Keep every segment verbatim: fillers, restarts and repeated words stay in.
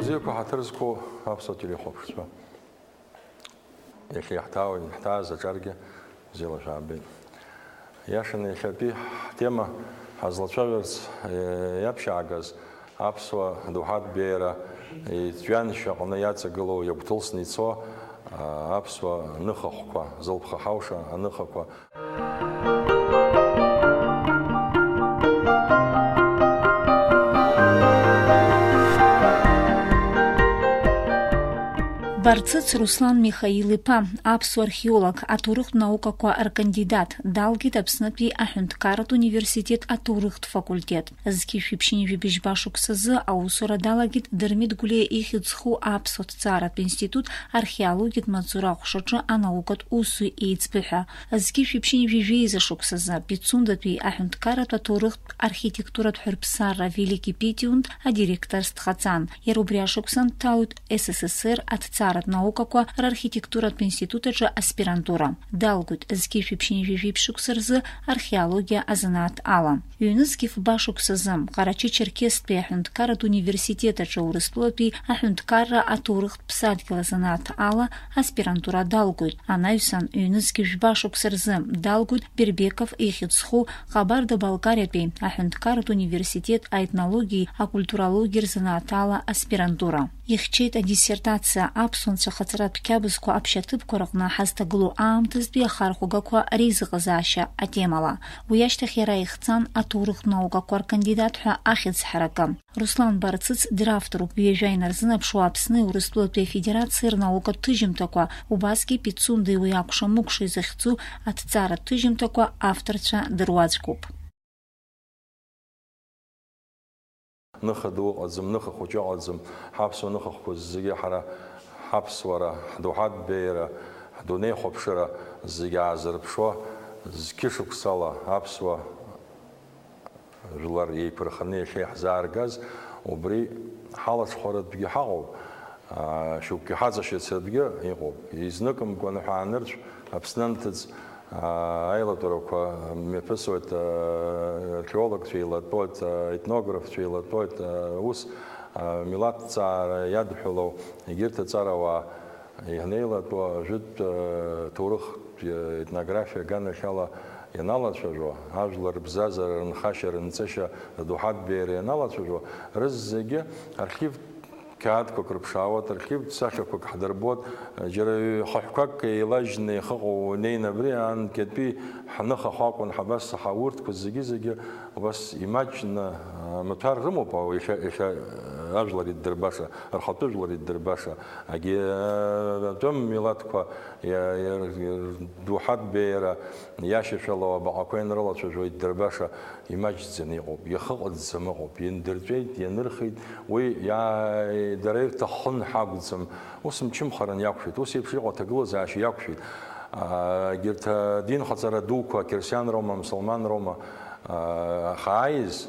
Хәылбзиақәа ҳаҭыр зқәу аԥсуа телехәаԥшцәа, иахьа иаҳҭаау, иаҳҭааз аҿаргьы бзиала шәаабеит. Иашаны иахьатәи ҳтема ҳазлацәажәарц, э, иаԥшьаагаз аԥсуа доуҳатә беиара иҵәҩаншьа аҟны иаҵагылоу, иагәҭылсны ицо, а, аԥсуа ныхахәқәа, зылԥха ҳауша аныхақәа. Барцыц Руслан Михаил-иԥа, аԥсуа археолог, аҭоурыхтә наукақәа ркандидат, далгеит Аԥснытәи аҳәынҭқарратә университет аҭоурыхтә факультет. Зқьышә ԥшьынҩажәи жәаба шықәсазы аусура далагеит Дырмит Гәлиа ихьӡ зху аԥсуа ҭҵааратә институт археологиатә маҵзура аҟәшаҿы анаукатә усзуҩ еиҵбы ҳәа. Зқьышә ԥшьынҩажәи жәеиза шықәсазы Пицундатәи аҳәынҭқарратә аҭоурыхтә архитектуратә ҳәырԥсарра Велики Питиунд адиректорс дҟаҵан. Иара убри ашықәсан дҭалоит С С С Р аҭҵааратә наукақәа рархитектуратә институт аҿы аспирантура. Далгоит зқьышә ԥшьынҩажәи жәиԥшь шықәса рзы археологиа азанааҭ ала. Ҩнызқь фба шықәсазы Ҟарачы-Черкесстәи аҳәынҭқарратә университет аҿы Урыстәылатәи аҳәынҭқарра аҭоурыхтә ԥсадгьыл азанааҭ ала аспирантура далгоит. Анаҩсан, ҩнызқь жәба шықәса рзы далгоит Бербеков ихьӡ зху Ҟабарда-Балкариатәи аҳәынҭқарратә университет аетнологиеи акультурологиеи рзанааҭ ала аспирантура. Ихьчеит адиссертациа аԥсуа нцәахаҵаратә қьабзқәа аԥшьаҭыԥқәа рҟны ҳазҭагылоу аамҭазтәи ахархәагақәа реизыҟазаашьа атемала. Уи ашьҭахь иара ихҵан аҭоурыхтә наукақәа ркандидат ҳәа ахьӡ ҳаракы. Руслан Барцыц дравторуп ҩажәа инарзынаԥшуа Аԥсни Урыстәылатәи Афедерациеи рнаукатә ҭыжьымҭақәа, убасгьы Пицундеи уи акәша-мыкәша изыхьӡу аҭҵааратә ҭыжьымҭақәа авторцәа дыруаӡәкуп. Ныха ду ыҟаӡам, ныха хәыҷы ыҟаӡам, ҳаԥсуа ныхахәқәа зегьы ҳара ҳаԥсуара, ҳдоуҳатә беиара, ҳдунеихәаԥшыра зегьы аазырԥшуа, зқьышықәсала аԥсуа жәлар еиқәырханы иахьа иаҳзааргаз, убри ҳалаҽхәаратәгьы ҳаҟоуп, аа, шьоукгьы ҳаҵашьыцратәгьы иҟоуп. Изныкымкәан ҳәа анырцә, Аԥсны анҭыҵ, аа, аилатәарақәа мҩаԥысуеит, аа, археологцәа еилатәоит, аа, етнографцәа еилатәоит, аа, ус, аа, милаҭҵаара иадҳәалоу егьырҭ аҵарауаа ианеилатәоу ажәытә, э, ҭоурыхтә, э, етнографиа аганахьала ианалацәажәо, ажәлар рыбзазара, рынхашьа, рынҵышьа, рдоуҳатә беиара ианалацәажәо, рызегьы архивтә қьаадқәак рыԥшаауеит, архивтә сахьақәак ҳдырбоит, џьара ҩ-хаҳәқәак еилажьны ихыҟоу унеины абри анкьатәи ҳныхахә акәын, ҳабас ҳа-, урҭқәа зегьы-зегьы убас имаҷны, э, амаҭәар рымоуп, иахьа, иахьа, э, ажәлар иддырбаша, рхатәы жәлар иддырбаша. Агьи, э, атәым милаҭқәа иа-, иа-, рдоуҳатә беиара иашьашәалоу абаҟақәа ианрылацәажәо иддырбаша имаҷӡаны иҟоуп, иахыҟаӡам ыҟоуп, индырҵәеит, ианырхит, уи иа-, дара ирҭахын ҳакәӡам, ус мчымхаран иақәшәеит, ус еиԥш иҟоу аҭагылазаашьа иақәшәеит. А, егьырҭ адинхаҵара дуқәа, қьырсианроума, мусулманроума, а, аха ааиз,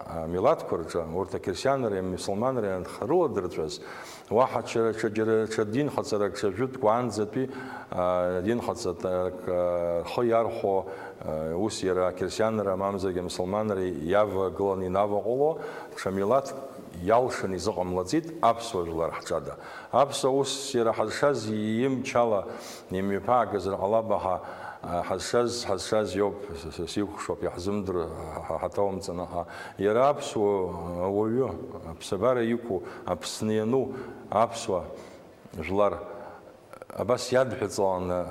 амилаҭқәа рҿы, урҭ ақьырсианреи амусулманреи анхарыладырҵәаз, уаҳа ҽа, ҽа, џьара, ҽа динхаҵарак, ҽа жәытәк уаанӡатәи, а, динхаҵарак, а, рхы иархәо, а, ус иара ақьырсианра, мамзаргьы амусулманреи иавагыланы инаваҟәыло, ҽа милаҭк иалшаны изыҟамлаӡеит аԥсуа жәлар ҳҿада. Аԥсуа ус иара ҳазшаз имчала имҩаԥаагазар ҟалап, аха, а, ҳазшаз, ҳазшаз иоуп, с-, с-, сикәхшоуп, иаҳзымдыруа ҳа-, ҳа-, ҳаҭоумҵан, аха иара аԥсуа ауаҩы, аԥсабара иқәу, Аԥсны иану аԥсуа жәлар абас иадҳәаҵаланы,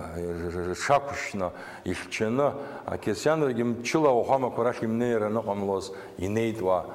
рҽақәшьны, ихьчаны, ақьырсианрагьы мчыла ауахәамақәа рахь имнеир аныҟамлоз инеит уа.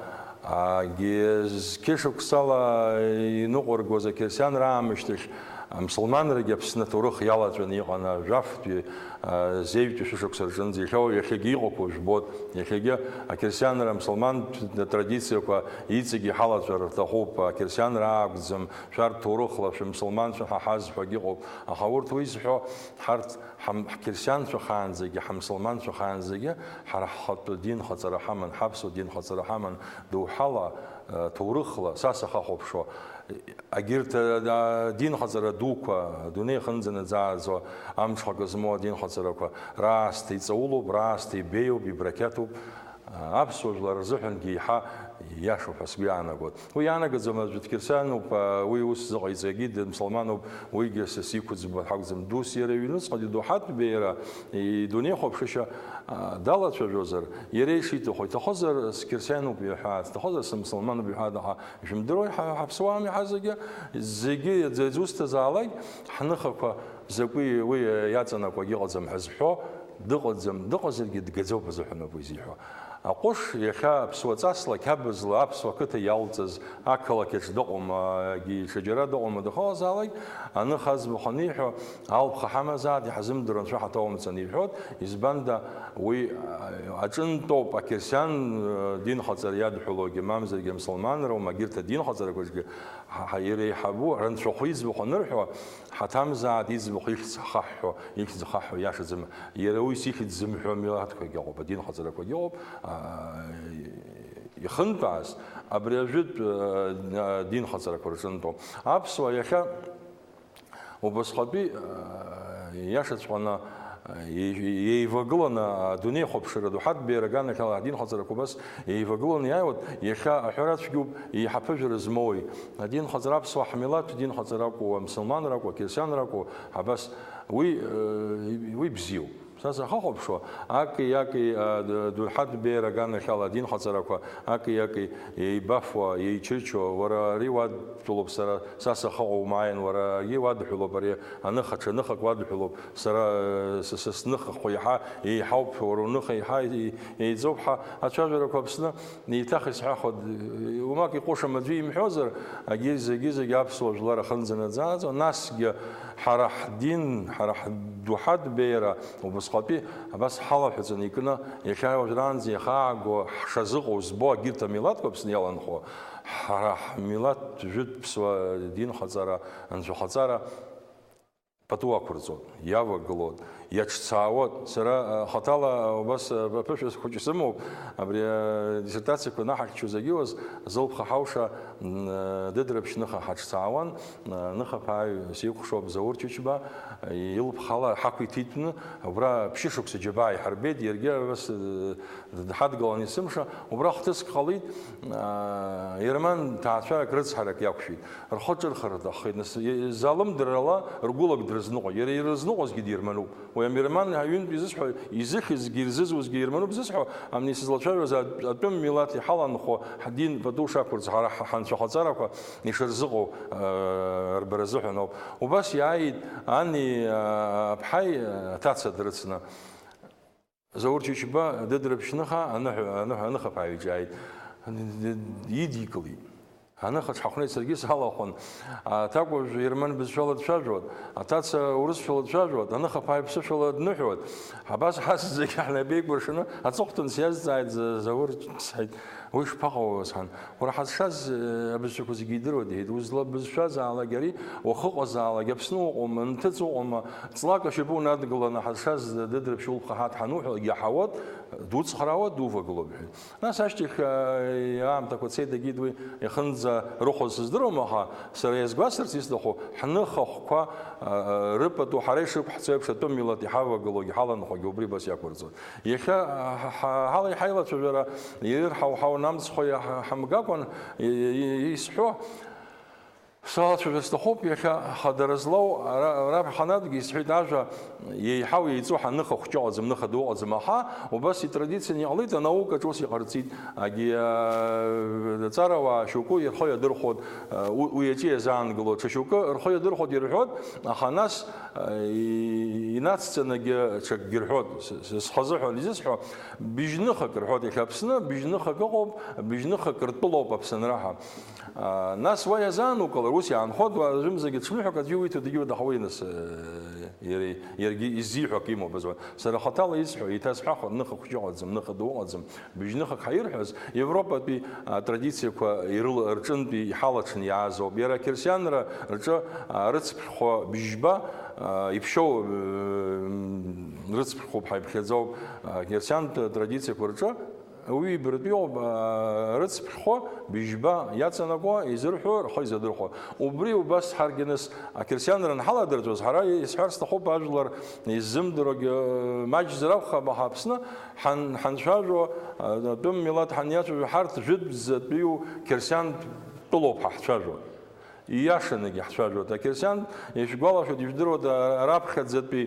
Агьи зқьышықәсала иныҟәыргоз ақьырсианра аамышьҭахь, Амсылманрагьы Аԥсны аҭоурых иалаҵәаны иҟан, жәафтәи, а, зеижәтәи шәышықәса рҿынӡа, иахьа, иахьагьы иҟақәоу жәбоит, иахьагьы ақьырсианра, амсылмантә традициақәа иҵегьы ҳалаҵәар рҭахуп, ақьырсианра аакәӡам, шәарҭ ҭоурыхла шәымсылманцәа ҳаҳаз ҳәагьы ыҟоуп, аха урҭ уи зҳәо, ҳарҭ ҳам-, ҳқьырсианцәахаанӡагьы, ҳамсылманцәахаанӡагьы, ҳара ҳхатәы динхаҵара ҳаман, ҳаԥсуа динхаҵара ҳаман, доуҳала, а, ҭоурыхла, са сахахәаԥшуа, Агьырҭ, а, адинхаҵара дуқәа, адунеи аҟынӡа наӡааӡо амҽхак змоу адинхаҵарақәа раасҭа иҵаулоуп, раасҭа ибеиоуп, ибрақьаҭуп. А, аԥсуа жәлар рзыҳәангьы еиҳа ииашоуп ҳәа сгәы иаанагоит. Уи иаанагаӡом, аӡәы дқьырсиануп, а, уи ус зыҟаиҵагьы дымсылмануп, уигьы са сиқәыӡбо ҳакәӡам. Дус иара иҩныҵҟа дидоуҳатә беиара, идунеихәаԥшышьа, а, далацәажәозар, иара ишиҭаху, иҭахозар сқьырсиануп иҳәааит, иҭахозар сымсылмануп иҳәааит, аха Ишәымдыруеи, ҳа, ҳаԥсуаами ҳа зегьы, зегьы аӡәы узҭазаалак, ҳныхақәа закәи уи иаҵанакуагь ыҟаӡам ҳәа зҳәо дыҟаӡам, дыҟазаргьы дгаӡоуп азыҳәаноуп уи зиҳәо. Аҟәыш иахьа аԥсуа ҵасла, қьабзла аԥсуа қыҭа иалҵыз ақалақь аҿы дыҟоума, егьи ҽаџьара дыҟоума, дахьыҟазаалак, аныха аӡбахә аниҳәо, алԥха ҳамазааит, иҳазымдыруа анцәа ҳаҭоумҵан иҳәоит, избанда, уи, а, аҿынтәоуп, ақьырсиан, а, динхаҵара иадҳәалогьы, мамзаргьы амсылманра, ума егьырҭ адинхаҵарақәагьы ҳа, ҳа, иреиҳабу, рынцәахә иӡбахә анырҳәо, ҳаҭамзааит иӡбахә ихьӡ хаҳҳәо, ихьӡ хаҳҳәо иашаӡам, иара уи ихьӡ зымҳәо амилаҭқәагьы ыҟоуп, адинхаҵарақәагьы ыҟоуп, а, ихынтәааз, абри ажәытә, а, динхаҵарақәа рҿынтәоуп. Аԥсуаа иахьа Убасҟатәи, э, иашаҵәҟьаны, э, еивагыланы адунеихәаԥшра ду ҳадбеира аганахьала адинхаҵарақәа убас еивагыланы иааиуеит, иахьа аҳәара цәгьоуп, еиҳа ԥыжәара змоуи? Адинхаҵара аԥсуаа ҳмилаҭтә динхаҵара акәу, амсылманра акәу, ақьырсианра акәу, абас уи, э, уи бзиоуп. Са сахыхәаԥшуа, аки-аки, а, д-, доуҳатә беиара аганахьала адинхаҵарақәа аки-аки еибафуа, еичычо, уара ари уадҳәалоуп, сара, са сахьыҟоу умааин, уара ари уадҳәалоуп, ари аныха, ҽа ныхак уадҳәалоуп, сара, э, са, са сныхахә еиҳа еиҳауп, уара уныха еиҳа е-, еиҵоуп ҳәа ацәажәарақәа Аԥсны Еиҭах исҳәахуеит, уамак иҟәышым аӡәы имҳәозар, агьи зегьы-зегьы аԥсуа жәлар ахынӡанаӡааӡо, насгьы ҳара ҳдин, ҳара ҳдоуҳатә беиара убасҟатәи абас ҳалаҳәаҵаны икны, иахьа уажәраанӡа иахааго ҳшазыҟоу збо агьырҭ амилаҭқәа Аԥсны иаланхо, ҳара ҳмилаҭ жәытә ԥсуа динхаҵара, анцәахаҵара, Пату ақәырҵоит, иавагылоит, иаҿцаауеит. Сара, а, хаҭала, а, убас, а, аԥышәа хәыҷы сымоуп, абри, а, диссертациақәа анаҳахьчоз агьиуаз, зылԥха ҳауша, м, а, Дыдрыԥшь ныха ҳаҿцаауан, а, ныхаԥааҩ сикәшоуп Заур Чычба, а, илԥхала ҳақәиҭитәны, убра ԥшьышықәса џьабаа иҳарбеит, иаргьы абас, а, Дҳадгылан есымша, убра хҭыск ҟалеит, аа, герман ҭаацәарак рыцҳарак иақәшәеит. Рхы ҿырхыр рҭаххеит, нас, залымдарала ргәылак дрызныҟәеит. Иара ирызныҟәозгьы дирмануп. Уи агерман ҩынтә изысҳәо, изыхьызгьы ирзызузгьы ирмануп зысҳәо, амни сызлацәажәоз атә-, атәым милаҭ иҳаланхо ҳдин пату шақәырҵо, ҳара ҳ-, ҳанцәахаҵарақәа ишырзыҟоу, аа, рбара азыҳәан ауп. Убас иааит ани, аа, аԥҳаи, аҭаца дрыцны. Заур Чычба дыдрыԥшьныха аныҳәа-, аныҳәа-, аныхаԥааҩ иҿы ааит. Идикылеит. Аныхаҿ ҳахәнеит, саргьы салахәын. Аҭакәажә герман бызшәала дцәажәоит, аҭаца урысшәала дцәажәоит, аныхаԥааҩ ԥсышәала дныҳәоит. Абас ҳас зегьы ҳнапеикәыршаны аҵыхәтәан сиазҵааит, За-, Заур, сҳәеит, уи шԥаҟоу, сҳәан. Уара ҳазшаз, э, абызшәақәа зегьы идыруеит, иҳәеит. Узлабызшәазаалак ари, уахыҟазаалак, Аԥсны уҟоума, нҭыҵ уҟоума, ҵлак ашьапы унадгыланы ҳазшаз Дыдрыԥшь улԥха ҳаҭ ҳануҳәалак иаҳауеит, дуцхраауеит, дувагылоуп, иҳәеит. Нас ашьҭахь, э, аамҭақәа цеит, егьит уи иахынӡа рыхәыз сыздыруам, аха сара иазгәасҭарц исҭаху, ҳныхахәқәа, э, рыпату ҳара ишықәҳҵо еиԥш атәым милаҭ иҳавагылоугьы ҳаланхогьы убри убас иақәырҵоит. Иахьа ҳа-, ҳа-, ҳала иҳаилацәажәара ирҳау-ҳау намцхо иаҳ-, ҳамгакәан, и-, и-, исҳәо, салацәажәар сҭахуп, иахьа хадара злоу ара-, раԥхьа ханатәгьы исҳәеит, ажәа еиҳау еиҵоу ҳаныха хәҷы ыҟаӡам, ныха ду ыҟаӡам, аха убас итрадицианы иҟалеит, анаукаҿ ус иҟарҵеит, агьи, а, аҵарауаа шьоукы ирхы иадырхәоит, а, у-, уи аҿы иазаангыло, ҽа шьоукы рхы иадырхәоит ирҳәоит, аха нас, а, и-, инацҵанагьы ҽакгьы рҳәоит, с-, с-, схазыҳәан изысҳәо, Быжьныхак рҳәоит иахьа Аԥсны, быжьныхак ыҟоуп, быжьныхак ртәылоуп Аԥсынра ҳәа. Нас уа иазаанукылар, ус иаанхоит, уа аӡәымзагьы ҽныҳәак аӡәы иуиҭоит, егьиуеит, аха уи нас, иара, иаргьы иззиҳәо акы имоуп азы. Сара хаҭала исҳәо, еиҭасҳәахуеит, ныха хәыҷы ыҟаӡам, ныха ду ыҟаӡам, быжьныхак ҳаирҳәаз, Европатәи атрадициақәа ирыла-, рҿынтәи иҳалаҽны иаазоуп. Иара ақьырсианра рҿы, а, рыцԥхьхәа быжьба, а, иԥшьоу, м, рыцԥхьхәоуп ҳәа иԥхьаӡоуп, а, ақьырсиантә традициақәа рҿы, Уи ибыртәиоуп, аа, рыцԥхьхәа быжьба иаҵанакуа изырҳәо рхы изадырхәо. Убри убас ҳаргьы нас ақьырсианра анҳаладырҵәоз, ҳара исҳәар сҭахуп, ажәлар иззымдыруагьы, маҷзар акәхап, аха Аԥсны ҳан-, ҳанцәажәо, а, атәым милаҭ ҳаниацәажәо, ҳарҭ жәытәӡатәиу қьырсиантә тәылоуп ҳа ҳцәажәо. Ииашанагьы ҳцәажәоит. Ақьырсиан, ишәгәалашәоит, ижәдыруада, раԥхьаӡатәи,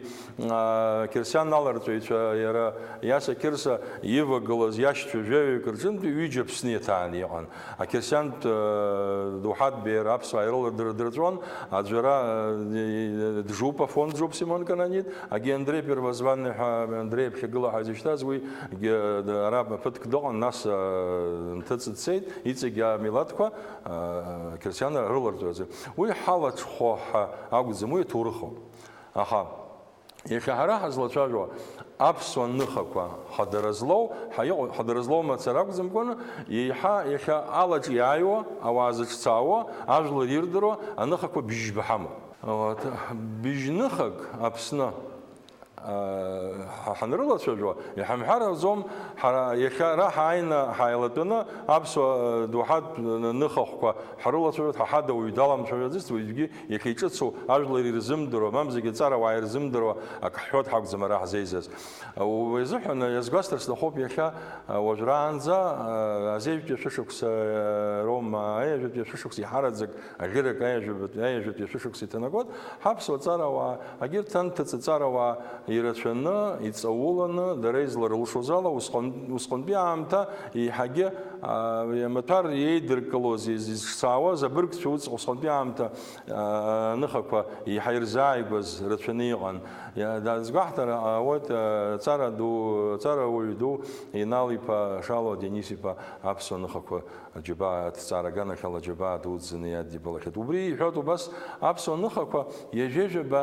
аа, қьырсиан аларҵәаҩцәа, иара Иаса Қьырса ивагылаз иашьцәа жәаҩык рҿынтәи ҩыџьа Аԥсны иаҭааны иҟан. Ақьырсиантә, э, доуҳатә беиара аԥсуаа ирыладырдырҵәон, аӡәы ара, э, Джупа, фон Джуп Симон Кананит, агьи Андреи Первозванный ҳәа Андреи аԥхьагыла ҳәа изышьҭаз, уигьы, э, ара ԥыҭк дыҟан, нас, э, нҭыҵ дцеит, иҵегь амилаҭқәа, Қьырсианра рыларҵәаразы. Уи ҳалаҽхәо ҳәа акәӡам, уи аҭоурыхоуп. Аха иахьа ҳара ҳазлацәажәо аԥсуа ныхақәа хадара злоу, ҳа иҟоу, хадара злоу мацара акәӡамкәаны, еиҳа иахьа алаҿ иааиуа, ауаа зыҿцаауа, ажәлар ирдыруа аныхақәа бжьба ҳамоуп. Вот. Быжьныхак Аԥсны Ҳа ҳанрылацәажәо, иҳамҳәар ауӡом, ҳара иахьа ара ҳааины ҳааилатәаны аԥсуа доуҳатә ныхахәқәа ҳрылацәажәоит, ҳа ҳада уаҩ даламцәажәаӡацт, уаҩгьы иахьа иҿыцу ажәлар ирзымдыруа, мамзаргьы аҵарауаа ирзымдыруа ак ҳҳәоит ҳакәӡам ара ҳзеизаз. Уи азыҳәан иазгәасҭар сҭахуп, иахьа уажәраанӡа азеижәтәи ашәышықәса роума, аҩажәатәи ашәышықәса иҳараӡак Аӷьырак аиажәабатәи, аиажәатәи ашәышықәса иҭанакуеит, ҳаԥсуа ҵарауаа, агьырҭ анҭыҵ ҵарауаа ирацәаны, иҵауланы, дара изларылшоз ала, усҟан-, усҟантәи аамҭа еиҳагьы, аа, амаҭәар иеидыркылоз, из-, изҿцаауаз абыргцәа уц-, усҟантәи аамҭа, аа, аныхақәа еиҳа ирзааигәаз рацәаны иҟан. Иа-, дазгәаҳҭар ауеит, аа, ҵара ду, ҵарауаҩ ду Инал-иԥа Шало Денис-иԥа аԥсуа ныхақәа Аџьабаа аҭҵаара аганахьала аџьабаа дуӡӡаны иадибалахьеит. Убри иҳәоит убас, аԥсуа ныхақәа ҩажәа-жәаба,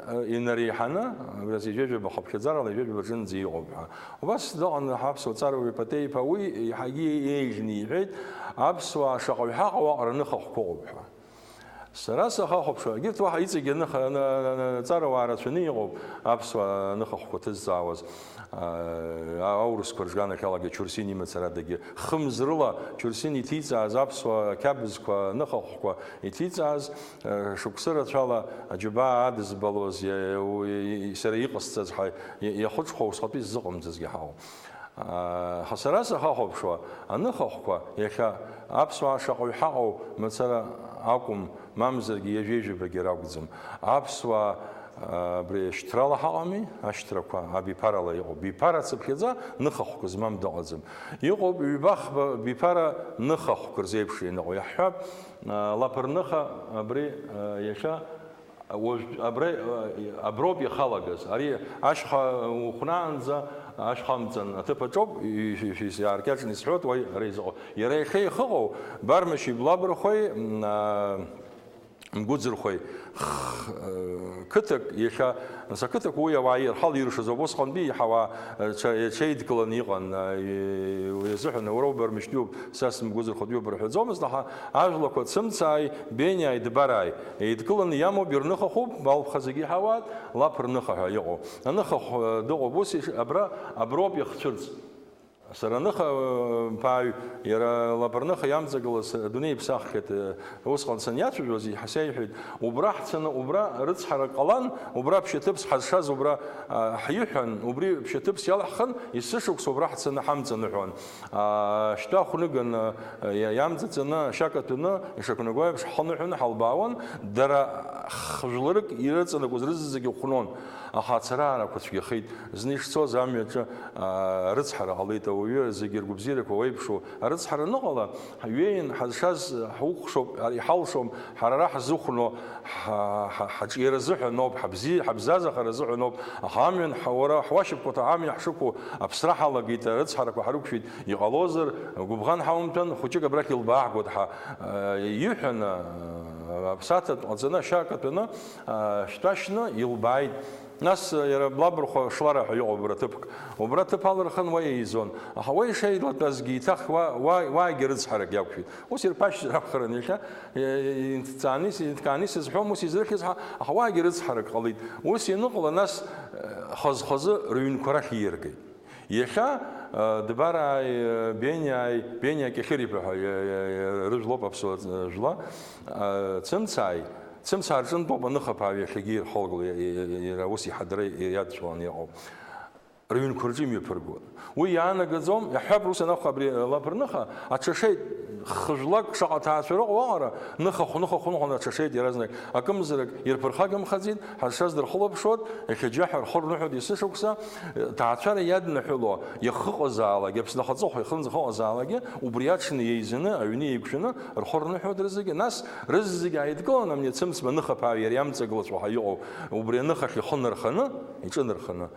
э, инареиҳаны, абри азы ҩажәа-жәаба хыԥхьаӡарала ҩажәа-жәаба рҿынӡа иҟоуп ҳәа. Убас дыҟан ҳаԥсуа ҵарауаҩ Патеиԥа, уи еиҳагьы еиӷьны иҳәеит, аԥсуаа шаҟаҩ ҳаҟоу аҟара ныхахәқәа ыҟоуп ҳәа. Сара сахахәаԥшуа, егьырҭ уаҳа иҵегьы аныха-, ана-, ана-, ҵарауаа рацәаны иҟоуп аԥсуа ныхахәқәа ҭызҵаауаз. Аа, аурысқәа ржганахьалагьы Чурсин имацарадагьы хымз рыла Чурсин иҭиҵааз аԥсуа қьабзқәа, ныхахәқәа иҭиҵааз, э, шықәсы рацәала аџьабаа адызбалоз, иа-, уи, сара иҟасҵаз ҳәа иа-, иахәыҽхәа усҟатәи ззыҟамҵазгьы ҳауп. Аа, аха сара сахахәаԥшуа, аныхахәқәа иахьа аԥсуаа шаҟаҩ ҳаҟоу мацара акәым, мамзаргьы ҩажәеижәабагьы ракәӡам. Аԥсуаа, а, абри шьҭрала ҳаҟами, ашьҭрақәа абиԥарала иҟоуп. Биԥара цыԥхьаӡа ныхахәк змам дыҟаӡам. Иҟоуп ҩба-хԥа биԥара ныхахәк рзеиԥш ианыҟоу. Иаҳҳәап, а, лаԥырныха абри, а, иахьа уажә абра, а, аброуп иахалагаз. Ари ашьха ухәнаанӡа ашьха амҵан аҭыԥ аҿоуп, ишәаркьаҿны исҳәоит, уа ара изыҟоу. Иара иахьа ихыҟоу Бармашьи Блабырхәеи, м, а, Мгәыӡырхәеи, х-, э, қыҭак, иахьа, нас ақыҭақәа уи ауаа ирхала иршаз ауп, усҟантәи иаҳауа, э, ҽа-, ҽеидкыланы иҟан, э, и-, уи азыҳәан, уара убармышьтәиуп, са сымгәыӡырхәатәиуп рҳәаӡомызт, аха ажәлақәа Цымцааи, Бениааи, Дбарааи еидкыланы иамоуп, ирныхахуп, балԥха зегьы иҳауаат, лаԥырныха ҳәа иҟоу. Аныхахә, э, дыҟоуп, ус иш-, абра, аброуп иахцәырҵ. Сара аныха, э, ԥааҩ, иара лаԥырныха иамҵагылаз адунеи иԥсаххьеит, э, усҟан саниацәажәоз, иҳ-, сеиҳәеит, убра ҳцаны, убра рыцҳарак ҟалан, убра ԥшьаҭыԥс ҳазшаз убра, а, ҳиҳәан, убри ԥшьаҭыԥс иалаҳхын, есышықәса убра ҳцаны ҳамҵаныҳәон. А, шьтәа хәныганы, э, иа-, иамҵаҵаны, ашьака ҭәаны, ишақәнагоу еиԥш ҳхы ныҳәаны ҳалбаауан, дара Хжәларык ирыҵанакуаз рызегьы хәнон, аха ацараарақәа цәгьахеит. Зны ишцоз амҩаҿы, аа, арыцҳара ҟалеит, ауаҩы зегьы ргәабзиарақәа уеиԥшу. Арыцҳара аныҟала, ҳҩеин, ҳазшаз ҳукәхшоуп, иҳалшом, ҳара ара ҳзыхәно, ҳа-, ҳа-, ҳаҿиара азыҳәаноуп, ҳабзи-, ҳабзазахара азыҳәаноуп, аха амҩан ҳа-, уара ҳуашьапқәа ҭаҳамҩа ҳшықәу аԥсра ҳалагеит, арыцҳарақәа ҳрықәшәеит, иҟалозар, гәыбӷан ҳаумҭан, хәыҷык абрахь илбаагоит ҳа, иҳәан, аԥсаҭатә ҟаҵаны, ашьа акатәаны, шьтәашьны илбааит. Нас иара Блабырхәа Шлара ҳәа иҟоуп убра ҭыԥк. Убра ҭыԥ алырхын уа еизон. Аха уа ишеилатәазгьы еиҭах уа, уа, уаагьы рыцҳарак иақәшәеит. Ус ирԥашьзар акәхарын иахьа, инҭҵааны ис-, инҭкааны исызҳәом, ус изрыхьыз ҳа, аха уаагьы рыцҳарак ҟалеит. Ус ианыҟала, нас, хаз-хазы рыҩнқәа рахь ииаргеит. Иахьа, э, Дбарааи, э, Бениааи, Бениа Кьахьыриԥа ҳәа, э, э, э, рыжәлоуп аԥсуа, э, жәла, э, Цымцааи, Цымцаа рҿынтәоуп аныхаԥааҩ иахьагьы ирхылгало, иа-, иа-, иа-, иара ус иҳадра иадцәаланы иҟоуп. Рыҩнқәа рҿы имҩаԥыргоит. Уи иаанагаӡом, иаҳҳәап, ус анакәха, абри, э, лаԥырныха, аҽашеит, хыжәлак шаҟа ҭаацәа рыҟоу аҟара, ныха хә-, ныха хәынхәаны аҽашеит иаразнак. Акымзарак ирԥырхагамхаӡеит, ҳазшаз дырхылаԥшуеит, иахьа џьаҳәа рхы рныҳәоит есышықәса, ҭаацәара иадныҳәало иахыҟазаалак, Аԥсны ахаҵыхәа ихынӡахыҟазаалакгьы, убри аҽны еизаны, аҩны еиқәшәаны рхы рныҳәоит рызегьы. Нас рызегьы ааидкыланы, амни Цымцба ныхаԥааҩ иара иамҵаглацәа ҳәа иҟоу, убри аныхахь ихы нырханы, иҿынарханы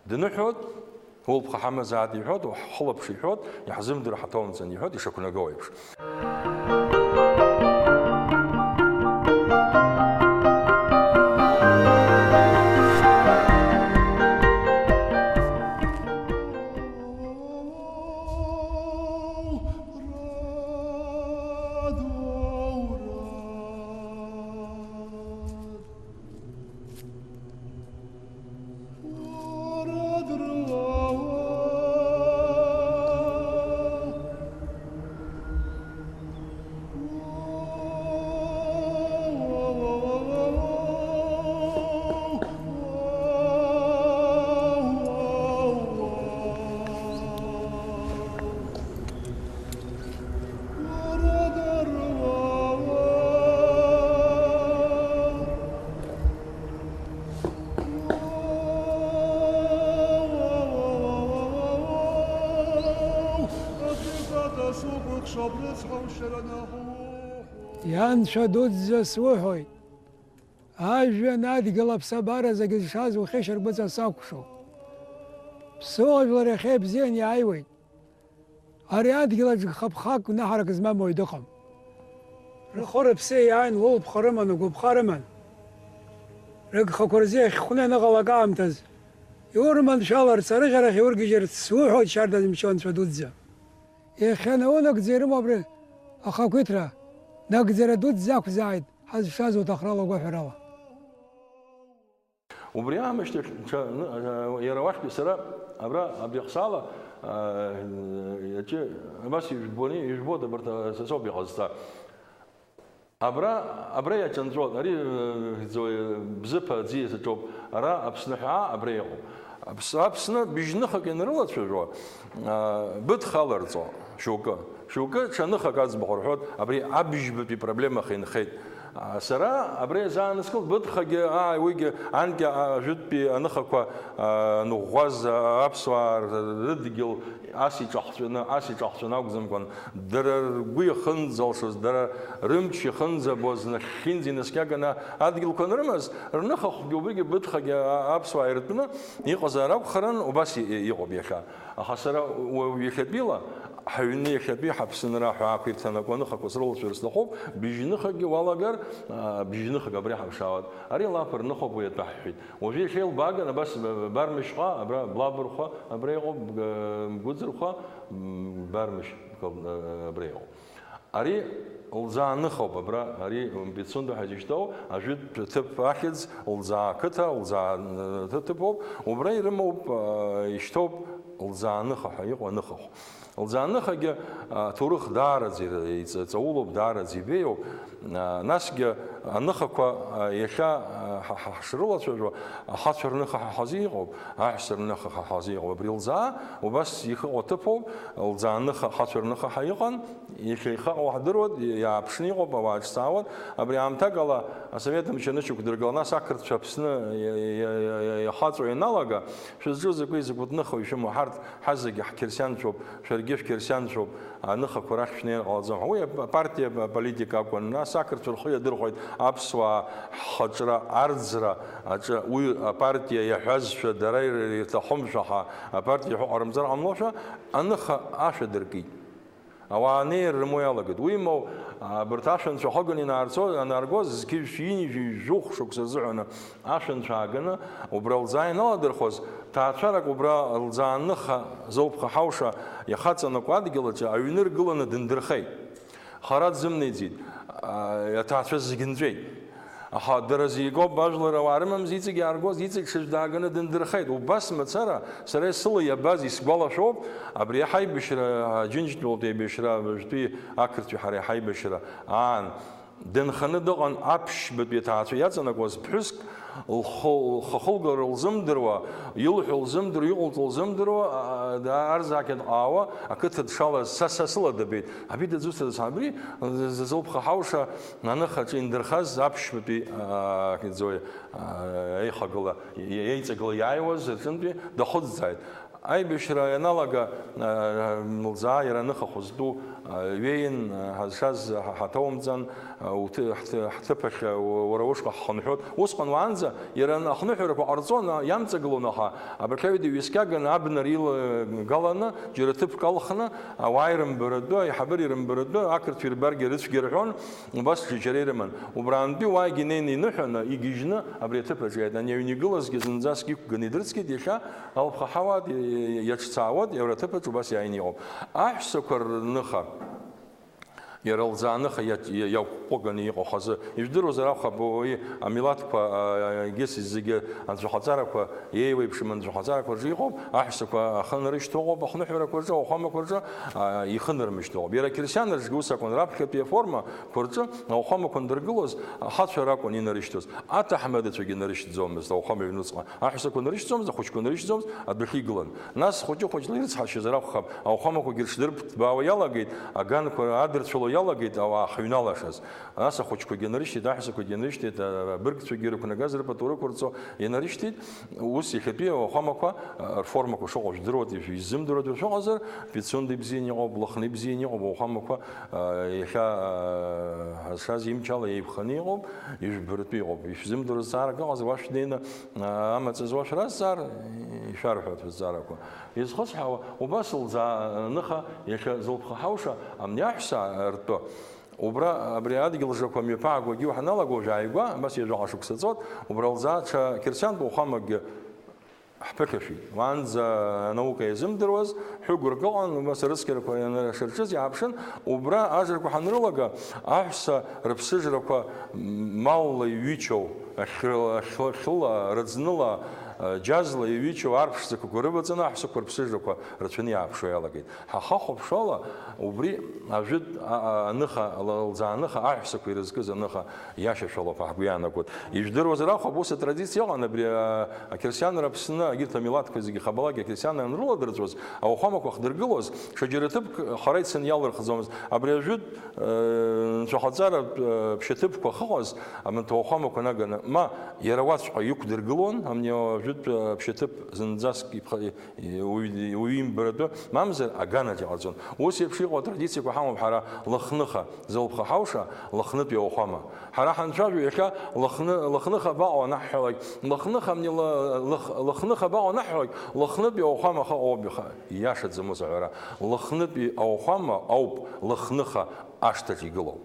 дныҳәоит, улԥха ҳамазаат иҳәоит, уаҳхылаԥш иҳәоит, иаҳзымдыруа ҳаҭоумҵан иҳәоит, ишақәнаго еиԥш. Ианцәа дуӡӡа суҳәоит, ажәҩан адгьыл аԥсабара зегьы зшаз ухьышьаргәыҵа сакәшоуп. Ԥсуа жәлар иахьа ибзиан иааиуеит. Ари адгьыл аҿы гхаԥхак гәнаҳарак змам уаҩ дыҟам. Рхы-рыԥсы иааин, лылԥха рыман, лгәаԥха рыман. Рыгхақәа рзы иахьхәны ианыҟалак аамҭаз, иурманшәаларц, арыӷьарахь иургьежьырц суҳәоит, шьарда зымчу анцәа дуӡӡа. Иахьа наунагӡа ирымоу абри ахақәиҭра, нагӡара дуӡӡа ақәзааит, ҳазшаз уҭахрала, угәаҳәарала. Убри аамышьҭахь, ҽа-, ны-, а, иара уахьтәи сара, абра, абри ахсаала, а, иаҿы, абас ижәбони, ижәбоит абарҭ, а, са соуп иҟазҵа. Абра, абра иаҿынҵәон, ари, э, ӡо-, Бзыԥ аӡиас аҿоуп. Ара Аԥсны ҳәаа абра иҟоуп. Аԥс-, Аԥсны быжьныхак ианрылацәажәо, а, быҭха аларҵо, шьоукы. Шьоукы ҽа ныхак аӡбахә рҳәоит, абри абыжьбатәи проблемахь инхеит. А, сара абра иазааныскылт, быҭхагьы, ааи, уигьы, анкьа, а, ажәытәтәи аныхақәа, а, ныӷәӷәаз, а, аԥсуаа р-, рыдгьыл ас иҿахҵәаны, ас иҿахҵәаны акәӡамкәан, дара ргәы иахынӡалшоз, дара рымч иахынӡабоз, нахьхьынӡа инаскьаганы адгьылқәа анрымаз, рныхахәгьы убригьы быҭхагьы, а, аԥсуаа иртәны иҟазар акәхарын, убас и-, и-, иҟоуп иахьа. Аха сара уаҩ иахьатәила, ҳаҩны иахьатәи ҳаԥсынра ҳәаақәа ирҭанакуа ныхақәа срылацәажәар сҭахуп, быжьныхакгьы уалагар, а, быжьныхак абри ҳаԥшаауеит. Ари лаԥырныхоуп уи атәы ҳҳәеит. Уажәы иахьа илбааган, абас, б-, б-, Бармышьҟа, абра Блабырхәа, абра иҟоуп, б-, Гәыӡырхәа, м, Бармышь, кыл-, э, абра иҟоуп. Ари лӡааныхоуп, абра, ари Пицунда ҳәа изышьҭоу, ажәытә ҭыԥ ахьӡ, лӡаа қыҭа, лӡаа, э, ҭыԥ-, ҭыԥоуп. Убра ирымоуп, э, ишьҭоуп лӡааныха ҳәа иҟоу аныхахә. Лӡааныхагьы аҭоурых даараӡа иҵ-, ҵаулоуп, даараӡа ибеиоуп. Насгьы аныхақәа, иахьа ҳа-, ҳа-, ҳшрылацәажәо, ахацәа рныха ҳа ҳазы иҟоуп, аҳәса рныха ҳа ҳазы иҟоуп. Абри лӡаа убас ихыҟоу аҭыԥоуп, лӡааныха, ахацәа рныха ҳа иҟан, иахьа ихаҟоу ҳдыруеит, иааԥшны иҟоуп, ауаа ҿцаауеит. Абри аамҭакала асовет мчы анышьақәдыргыла, нас ақырҭцәа Аԥсны иа-, иа-, иа-, иа-, иахаҵо ианалага, шәызҿу закәи, закәытә ныхоу ишәымоу, ҳарҭ ҳазегьы ҳқьырсианцәоуп, шәаргьы шәқьырсианцәоуп, аныхақәа рахь шәнеир ҟалаӡом ҳәа. Уи апартиа аполитика акәын, нас ақырҭцәа рхы иадырхәеит аԥсуаа ҳхаҿра арӡра аҿы, уи апартиа иаҳәазшәа дара ир-, ирҭахымшәа ҳа апартиа иаҳәо ҟарымҵар ҟамлошәа, аныха ашә адыркит. Ауаа анеир рымоу иалагеит. Уимоу, абарҭ ашәанцәа ахыганы инаарцо, анааргоз, зқьи жәшәи ҩажәи жәохә шықәса рзыҳәаны ашәанцәа ааганы, убра лӡаа иналадырхәоз, ҭаацәарак убра лӡааныха Золԥха Ҳауша иахаҵанакуа адгьыл аҿы аҩны ргыланы дындырхеит. Хара дзымнеиӡеит, а, аҭаацәа зегь нҵәеит. Аха дара зегь акоуп, ажәлар ауаа рымамзи, иҵегь иааргоз, иҵегь шыжә дааганы дындырхеит. Убас мацара, сара сыла иабаз исгәалашәоуп, абри аҳаибашьра, Аџьынџьтәылатә еибашьра, абыржәтәи ақырҭцәеи ҳареи ҳаибашьра аан, дынханы дыҟан аԥшьбатәи аҭаацәа иаҵанакуаз ԥҳәыск, лхы, лхы ахылгара лзымдыруа, илҳәо лзымдыруа, иҟалҵо лзымдыруа, а, а, арзаақьа дҟаауа, ақыҭа дшалаз, са, са сыла дабеит. Абри дызусҭада, сан? Абри, з-, з-, Золԥха Ҳауша аныхаҿы индырхаз аԥшьбатәи, аа, кӡои, аа, еихагыла, е-, еиҵагыла иааиуаз рҿынтәи дахәыцӡааит. Аибашьра ианалага, аа, лӡаа иара аныха хәызтәу, аа, ҩеин, аа, ҳазшаз ҳа-, ҳаҭоумҵан, аа, уҭы-, ҳҭы-, ҳҭыԥахь, уа-, уара ушҟа ҳхынҳәуеит. Усҟан уаанӡа иара ахныҳәарақәа ҟарҵон, аа, иамҵагылон, аха абырхьаҩ дыҩескьаганы абна рылагаланы, џьара ҭыԥк алхны, ауаа ирымбаратәы, аиҳабыра ирымбаратәы, ақырҭцәа ирбаргьы рыцәгьа рҳәон, убас џьара ирыман. Убраантәи уаагьы инеины иныҳәаны, игьежьны абри аҭыԥ аҿы иааит. Ани аҩны игылазгьы зынӡаск иқәганы идрыцқьеит, иахьа алԥха ҳауаат, иаҿцаауеит, иара аҭыԥ аҿы убас иааины иҟоуп. Аҳәсақәа рныха, иара лӡааныха иа-, иа-, иақәҟәыганы иҟоу хазы. Ижәдыруазар акәхап, уи амилаҭқәа, а, егьыс зегьы анцәахаҵарақәа еиуеиԥшым анцәахаҵарақәа рҿы иҟоуп, аҳәсақәа ахы нарышьҭоу ыҟоуп, ахныҳәарақәа рҿы, ауахәамақәа рҿы, а, ихы нармышьҭуа ыҟоуп. Иара ақьырсианрҿгьы ус акәын, раԥхьатәи аформақәа рҿы ауахәамақәа андыргылоз, ахацәа ракәын инарышьҭуаз. Аҭаҳмадацәагьы нарышьҭӡомызт ауахәама аҩнуҵҟа, аҳәсақәа нарышьҭӡомызт, ахәыҷқәа нарышьҭӡомызт, адәахьы игылан. Нас хәыҷы-хәыҷла ирыцҳашьазар акәхап, ауахәамақәагьы рыҽдырҭбаауа иалагеит, аганқәа адырцәыло иалагеит ауаа ахьыҩналашаз. Нас ахәыҷқәагьы нарышьҭит, аҳәсақәагьы нарышьҭит, а, абыргцәагьы рықәнагаз рпату рықәырҵо инарышьҭит. Ус иахьатәи ауахәамақәа, а, рформақәа шыҟоу жәдыруеит, ишәзымдыруа шәыҟазар, Пицунда ибзианы иҟоуп, Лыхны ибзианы иҟоуп, ауахәамақәа, а, иахьа, а, ҳазшаз имчала еиқәханы иҟоуп, ижәбаратәы иҟоуп. Ишәзымдыруа зҵаарак ыҟазар, уа шәнеины, а, амаҵ зуа шәразҵаар, ишәарҳәоит шәызҵаарақәа. Изхысҳәаауа, убас лӡааныха иахьа Золԥха Ҳауша амни аҳәса ртәы. Убра, абри адгьыл жрақәа мҩаԥаагоугьы уҳаналаго, уажә ааигәа, абас ҩажәаҟа шықәса ҵуеит, убра лӡаа ҽа қьырсиантә уахәамакгьы ҳԥыхьашәеит. Уаанӡа анаука иазымдыруаз, ҳәыгәырк ыҟан, убас арыцқьарақәа ианыршарҿыз иааԥшын, убра ажрақәа ҳанрылага, аҳәса рыԥсыжрақәа малла иҩычоу, ахьы-, ахьы-, хьыла, рыӡныла, џьазла иҩычоу арԥшӡақәа рываҵаны аҳәсақәа рыԥсыжрақәа рацәаны иааԥшуа иалагеит. Ҳа ҳахәаԥшуала, убри ажәытә, а, а, аныха, ла-, лӡааныха, аҳәсақәа ирызкыз аныха иашьашәалоуп ҳәа ҳгәы иаанагоит. Ижәдыруазар акәхап, ус атрадициа ыҟан, абри, а, ақьырсианра Аԥсны, егьырҭ амилаҭқәа зегьы хабалак ақьырсианра анрыладырҵәоз, ауахәамақәа ахдыргылоз, ҽаџьара ҭыԥк хара ицаны иалырхӡомызт. Абри ажәытә, э, нцәахаҵаратә, э, ԥшьаҭыԥқәа ахьыҟаз, аманҭ ауахәамақәа наганы, ма иара уаҵәҟьа иқәдыргылон, амни ажәытә, э, ԥшьаҭыԥ зынӡаск иԥха-, Уаҩ, уаҩы имбаратәы, мамзар аганаҿ иҟарҵон. Ус еиԥш иҟоу атрадициақәа ҳамоуп ҳара, Лыхныха, Золԥха Ҳауша, Лыхнытәи ауахәама. Ҳара ҳанцәажәо иахьа Лыхны-, Лыхныха абаҟоу анаҳҳәалак, Лыхныха амни ла-, Лых-, Лыхныха абаҟоу анаҳҳәалак, Лыхнытәи ауахәама ахы ыҟоуп, иха-, ииашаӡам ус аҳәара. Лыхнытәи ауахәама ауп Лыхныха ашҭаҿ игылоу.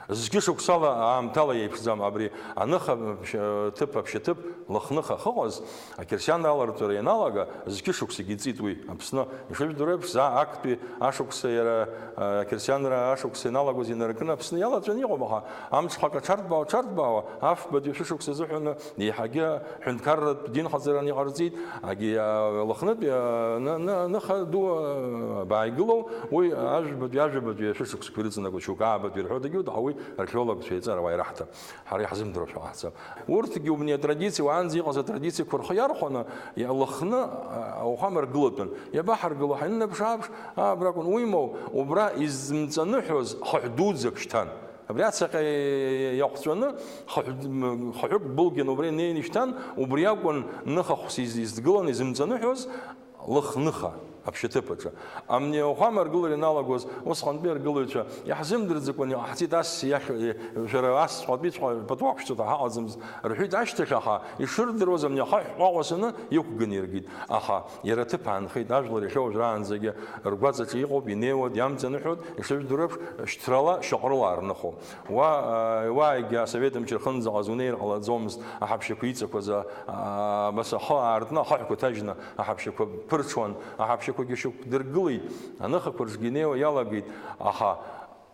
Зқьышықәсала аамҭала иеиԥшӡам абри аныха ԥшь-, ҭыԥ, аԥшьаҭыԥ Лыхныха ахьыҟаз, ақьырсианра аларҵәара ианалага, зқьышықәсагьы иҵит уи Аԥсны. Ишыжәдыруа еиԥш, заа актәи ашықәса иара, а, ақьырсианра ашықәса ианалагоз инаркны Аԥсны иалаҵәаны иҟоуп, аха амҽхак аҽарҭбаауа, аҽарҭбаауа, афбатәи ашәышықәса азыҳәаны еиҳагьы ҳәынҭқарратә динхаҵараны иҟарҵеит, агьи, а, Лыхнытәи, а, ны-, ны-, ныха ду, а, бааигылоу, уи ажәбатәи, ажәабатәи ашәышықәсқәа ирыҵанакуа шьоук аабатәи рҳәоит, егьырҭ уи археологцәа еиҵарауаа ираҳҭап. Ҳара иаҳзымдыруашәа ҟаҳҵап. Урҭгьы убни атрадициа, уаанӡа иҟаз атрадициақәа рхы иархәаны, иа-, Лыхны, а, ауахәама ргылатәын. Иабаҳаргыло, ҳанынаԥш-ааԥш, а, абракәын. Уимоу, убра изымҵаныҳәоз хыҳә дуӡӡак шьҭан. Абри ацаҟьа иаҟәҵәаны, хыҳә-, м-, хыҳәык былгьаны убра инеины ишьҭан, убри акәын ныха хәс из-, изгыланы изымҵаныҳәоз, Лыхныха аԥшьаҭыԥ аҿы. Амни ауахәама аргылара ианалагоз, усҟантәи аргылаҩцәа иаҳзымдырӡакәан иҟаҳҵеит, ас иахь, шәара асҵәҟьатәиҵәҟьа пату ақәшәҵоит ҳәа ҳаҟаӡамызт, рҳәеит, ашьҭахь аха, ишырдыруаз амни ахаҳә ҟәаҟәа саны иқәганы иргеит. Аха иара аҭыԥ аанхеит, ажәлар иахьа уажәраанӡагьы ргәаҵаҿы иҟоуп, инеиуеит, иамҵаныҳәоит, ишыжәдыруеиԥш, шьҭрала, шьаҟрыла арныхоуп. Уа, уаагьы асовет мчы рхынӡаҟаз унеир ҟалаӡомызт, аҳаԥшьақәа иҵақәаз, а, абас ахы аартны, ахаҳәқәа ҭажьны аҳаԥшьақәа ԥырҽуан, аҳаԥшьақәагьы шьақәдыргылеит, аныхақәа рҿгьы инеиуа иалагеит, аха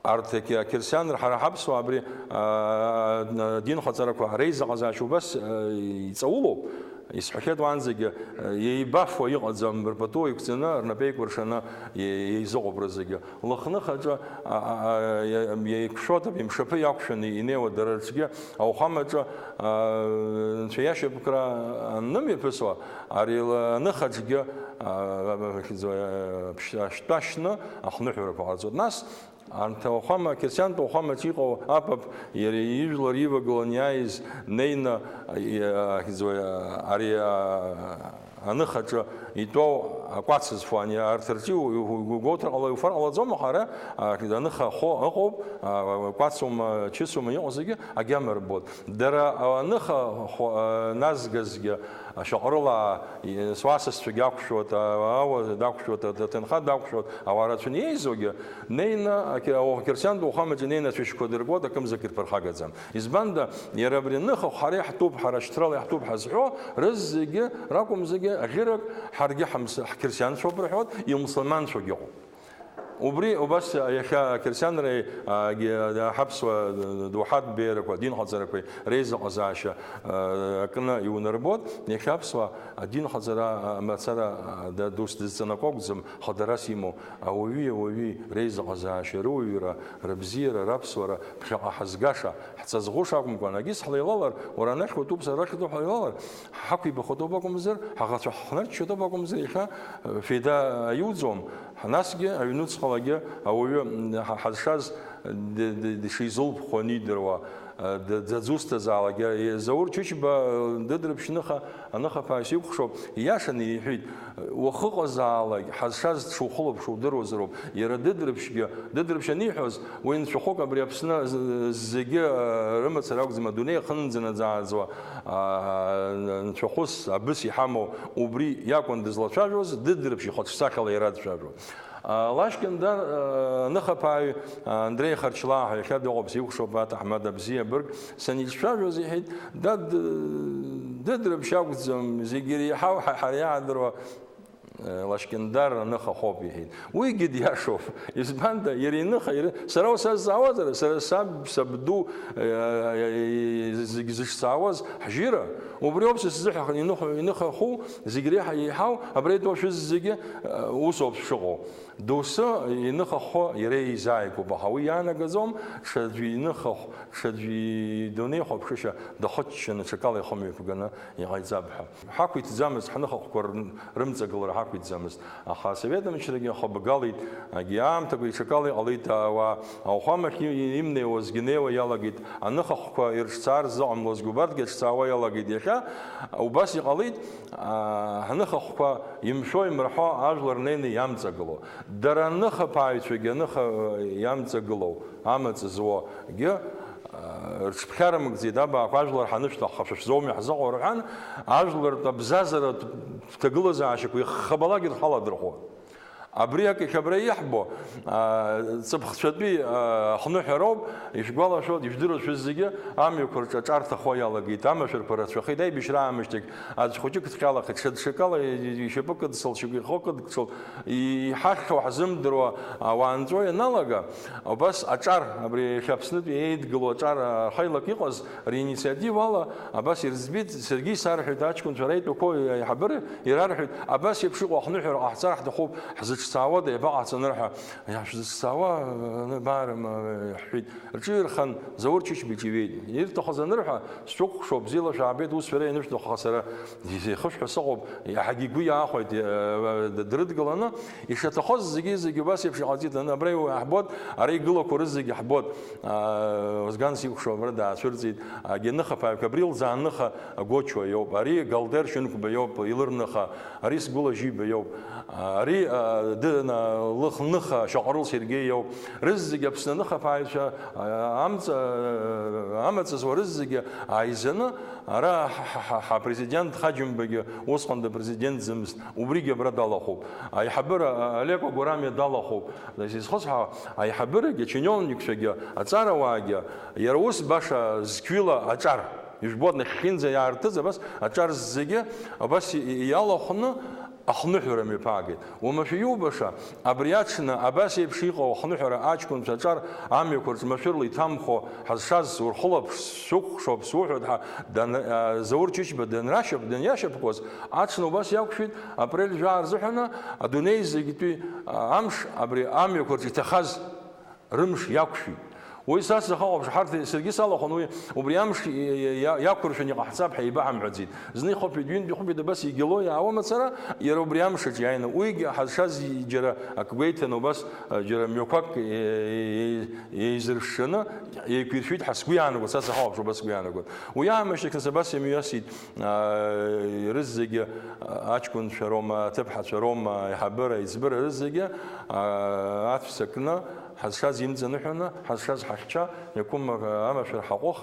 арҭ ақьырсианра ҳара ҳаԥсуаа абри, а, адинхаҵарақәа реизыҟазаашьа убас, а, иҵаулоуп. Исҳәахьеит уаанӡагьы, еибафо иҟаӡам, рпату еиқәҵаны, рнапы еикәыршаны еизыҟоуп рызегьы. Лыхныхаҿы, а, а, а, еиқәшәоит, абри мшаԥы иақәшәаны инеиуа дара рҿгьы, ауахәамаҿы, а, анцәа иашьапкра анымҩаԥысуа, ари аныхаҿгьы, а, а, а, ашьтәа шьны ахныҳәарақәа ҟарҵоит. Нас Анҭ ауахәама, қьырсиантә ауахәамаҿы иҟоу апап, иара ижәлар ивагылан иааиз, неины, а, ахьӡуа, ари, а, аныхаҿы итәоу акәац зфо, ани арҭ рҿы иу-, иу-, иу-, гәоуҭар ҟала-, иуфар ҟалаӡом, аха ара, а, аныха хо ыҟоуп, а, кәацума, чысума иҟоу зегьы агьама рбоит. Дара аныха хо, а, назгазгьы, ашьаҟрылаа, и-, суасасцәагьы ақәшәоит, а-, ауа дақәшәоит, а-, аҭынха дақәшәоит, ауаа рацәаны иеизогьы, неины, ақьы-, ауа-, ақьырсиантә уахәамаҿы неины ацәашьқәа дыркуеит, акымзак ирԥырхагаӡам. Избанда, иара абри аныхахә ҳара иаҳтәуп, ҳара шьҭрала иаҳтәуп ҳазҳәо, рызегьы ракәым зегьы аӷьырак ҳаргьы ҳамс-, ҳқьырсианцәоуп рҳәоит, имусульманцәагьы ыҟоуп. Убри убас иахьа ақьырсианреи, а, ге-, ҳаԥсуа доуҳатә беиарақәа, адинхаҵарақәеи реизыҟазаашьа, а, акны иунарбоит. Иахьа аԥсуа адинхаҵара, а, мацара, а, да-, дус дызҵанаго акәӡам, хадарас имоу ауаҩи ауаҩи реизыҟазаашьа, рыуаҩра, рыбзиара, раԥсуара ԥхьаҟа ҳазгаша, ҳҵаӡӷәыша акәымкәан, егьыс ҳлеилалар, уара анахь уатәуп, сара арахь атәуп ҳлеилалар, ҳақәибахатәуп акәымзар, ҳаӷацәа ҳхнарччатәуп акәымзар, иахьа, э, феида аиуӡом. Насгьы аҩнуҵҟалагьы ауаҩы, м, ҳа-, ҳазшаз д-, д-, дшизылԥхо анидыруа, д-, дзаӡусҭазаалак, иа-, Заур Чычба, Дыдрыԥшь ныха, аныхаԥааҩ сикәхшоуп, ииашаны иҳәеит, уахыҟазаалак ҳазшаз дшухылаԥшу удыруазароуп. Иара Дыдрыԥшьгьы, Дыдрыԥшь аниҳәоз, уи нцәахәык абри Аԥсны з-, зегьы, а, рымацара акәӡам, адунеи ахынӡанаӡааӡуа, а, нцәахәыс абыс иҳамоу убри иакәын дызлацәажәоз, Дыдрыԥшь ихаҿсахьала иара дцәажәон. Лашькьындар, а, ныхаԥааҩ, а, Андреи Харчлаа ҳәа иахьа дыҟоуп, сихәаԥшуп, аҭаҳмада бзиа бырг саницәажәоз, иҳәеит, дад, Дыдрыԥшь акәӡам, зегь иреиҳау ҳа-, ҳара иаадыруа, э, Лашькьындар аныха хоуп, иҳәеит. Уигьы диашоуп. Избанда, иара иныха, иара, сара усазҵаауазар, сара саб, сабду, э, э, э, зегь зышҵаауаз ҳжьира, убри ауп са сзыҳәа иныха, иныха ху, зегь реиҳа еиҳау, абра итәоу шәызегьы, э, усоуп шыҟоу. Доусы иныхахо иара изааигәоуп, аха уи иаанагаӡом, ҽаӡәы иныхахә, ҽаӡәы идунеихәаԥшышьа дахыччаны ҽакала ихы мҩаԥганы иҟаиҵап ҳәа. Ҳақәиҭӡамызт, ҳныхахәқәа рн-, рымҵагылара ҳақәиҭӡамызт, аха асовет мчрагьы ахыбгалеит, агьи аамҭақәа иҽакала иҟалеит, ауаа ауахәамахь и-, имнеиуазгьы неиуа иалагеит, аныхахәқәа ирыҿцаар ззыҟамлозгьы убарҭгьы аҿцаауа иалагеит. Иахьа убас иҟалеит, аа, ҳныхахәқәа имшәо-имырҳәо ажәлар неины иамҵагыло. Дара аныхаԥааҩцәагьы аныха иамҵагылоу, амаҵ зуогьы, а, рҽыԥхьарымгӡеит, абаақәа ажәлар ҳанышәҭахха шәышәзоуми ҳзыҟоу рҳәан, ажәлартә абзазаратә ҭагылазаашьақәа иххабалак ирхаладырхәон. Абри акы иахьа абра иаҳбо, а, ҵыԥхцәатәи, а, ахныҳәароуп, ишәгәалашәоит, ижәдыруеит шәызегьы, амҩақәа рҿы аҿар ҭахо иалагеит, амашәырқәа рацәахеит, аибашьра аамышьҭахь аӡә хәыҷык дҟьалахеит, ҽа ҽакала ишьапы кыдсыл, шьоук ихы кыдкҽыл, иҳахьхьоу ҳзымдыруа ауаа нҵәо ианалага, убас аҿар, абри иахьа Аԥснытәи еидгылоу аҿар, а, хаилак иҟаз, риинициативала абас ирыӡбеит, саргьы исарҳәеит, аҷкәынцәа реитәақәоу аиҳабыра ирарҳәеит, абас еиԥш иҟоу ахныҳәара ҟаҳҵар ҳҭахуп, ҳзыҿцаауада, иабаҟаҳҵа анырҳәа, иаҳ-, шәзыҿцаауа, э, баарым, э, ҳҳәеит. Рҿыҩархан, Заур Чычба иҿиҩеит. Ирҭахыз анырҳәа, сшәыкәхшоуп, бзиала шәаабеит, ус шәара ианышәҭаху, аха сара ихышәҳәо сыҟоуп, иаҳагьы игәы иаахәеит, э, д-, дрыдгыланы, ишаҭахыз зегьы-зегьы убас еиԥш иҟаҵеит, аны абра иу-, ҳбот, ара игылақәо рызегьы ҳбот, а, Озган сикәхшоуп, абра даацәырҵит, агьаныхаԥааҩқәа, абри лзааныха Гочуа иоуп, ари Галтер Шьынқәба иоуп, илырныха, ари Сгәыла Жьиба иоуп, ари, а, д-, на-, лыхныха Шьаҟарыл Сергеи иоуп, рызегьы Аԥсны аныхаԥааҩцәа, а, амҵа, а, амаҵ зуа рызегьы ааизаны, ара ҳ-, ҳ-, ҳ-, ҳапрезидент Ҳаџьымбагьы усҟан дыпрезидентӡамызт, убригьы абра далахәуп. Аиҳабыра, а, Олеко Гәарамиа далахәуп. Изхысҳәаауа, аиҳабырагьы, ачиновникцәагьы, аҵарауаагьы, иара ус баша зқьҩыла аҿар, ижәбоит, нахьхьинӡа иаартыз абас аҿар зегьы абас и-, и-, иалахәны ахныҳәара мҩаԥаагеит. Уамашәа иубаша, абри аҽны абас еиԥш иҟоу ахныҳәара аҷкәынцәа аҿар амҩақәа рҿы машәырла иҭамхо ҳазшаз урхылаԥш, сукәхшоуп, суҳәоит ҳәа дан-, а, Заур Чычба данрашьап-, даниашьапкуаз, аҽны убас иақәшәеит, апрель жәаа рзыҳәаны адунеи зегьтәи, а, амш абри амҩақәа рҿы иҭахаз рымш иақәшәеит. Уи са сахыҟоуп, ҳарҭ, саргьы салахәын, уи убри амш иа-, иа-, иа-, иақәыршәаны иҟаҳҵап ҳәа еибаҳамҳәаӡеит. Зны ихәыԥеит, ҩынтә ихәыԥеит, абас игыло иаауа мацара, иара убри амшаҿ иааины, уигьы ҳазшаз џьара акы гәеиҭаны, убас, а, џьара мҩақәак е-, е-, е-, еизыршшаны еиқәиршәеит ҳәа сгәы иаанагоит, са сахыҟоуп, убас сгәы иаанагоит. Уи аамышьҭахь нас абас имҩасит, а, рызегьы, а, аҷкәынцәа роума, аҭыԥҳацәа роума, аиҳабыра, аиҵбыра рызегьы, а, аҵәца кны, ҳазшаз имҵаныҳәаны, ҳазшаз ҳахьча, иақәым амашәыр ҳаҟәых,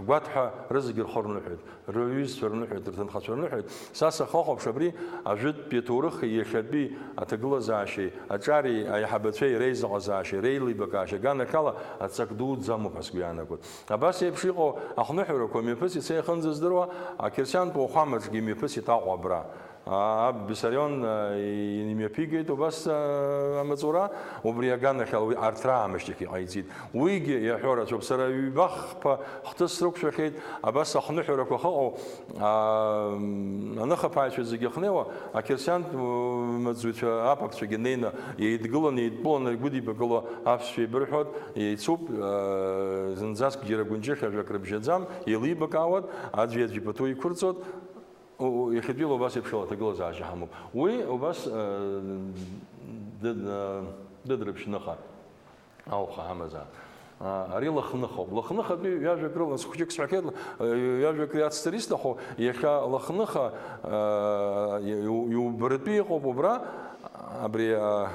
ҳгәаҭҳәа рызегьы рхы рныҳәеит, рыҩызцәа рныҳәеит, рҭынхацәа рныҳәеит. Са сахыхәаԥш абри ажәытәтәи аҭоурыхи иахьатәи аҭагылазаашьеи, аҿари аиҳабацәеи реизыҟазаашьеи, реилибакаашьеи аганахьала аҵак дуӡӡа амоуп ҳәа сгәы иаанагоит. Абас еиԥш иҟоу ахныҳәарақәа мҩаԥысит са иахьынӡаздыруа ақьырсиантә уахәамаҿгьы имҩаԥысит Аҟәа абра. Аб Бессарион, а, и-, имҩаԥигеит убас, а, амаҵура, убри аганахьала уи арҭ раамышьҭахь иҟаиҵеит. Уигьы иаҳәо рацәоуп, сара ҩба-хԥа хҭыс срықәшәахьеит, абас ахныҳәарақәа ахьыҟоу, а, м, аныхаԥааҩцәа зегьы ахьнеиуа, ақьырсиант, м, маҵзуҩцәа апапцәагьы неины еидгыланы, еидтәыланы, игәыдибакыло аԥсшәа еибырҳәоит, еицуп, а, зынӡаск џьара гәынҷыхь ажәак рыбжьаӡам, еилибакаауеит, аӡәи-аӡәи пату еиқәырҵоит. У-, у-, иахьатәиала убас еиԥш ала аҭагылазаашьа ҳамоуп. Уи убас, э, дыд-, э, дыдрыԥшьныха ауха ҳамазаап. А, ари Лыхныхоуп. Лыхныхатәи ҩажәак рыла, нас хәыҷык сҳәахьеит, э, ҩажәак риацҵар исҭаху, иахьа Лыхныха, э, иу-, иубаратәы иҟоуп убра, абри, э,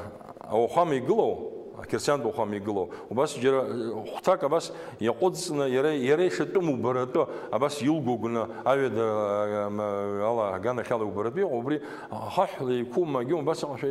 ауахәама игылоу, ақьырсиантә уахәама игылоу, убас џьара, э, хәҭак абас иаҟәыҵны, иара, иара ишатәым убаратәы, абас илгәыгәны, аҩада, э, м, ала, аганахьала иубаратәы иҟоу, убри ахаҳә еиқәу магьу, убас аҟашәа,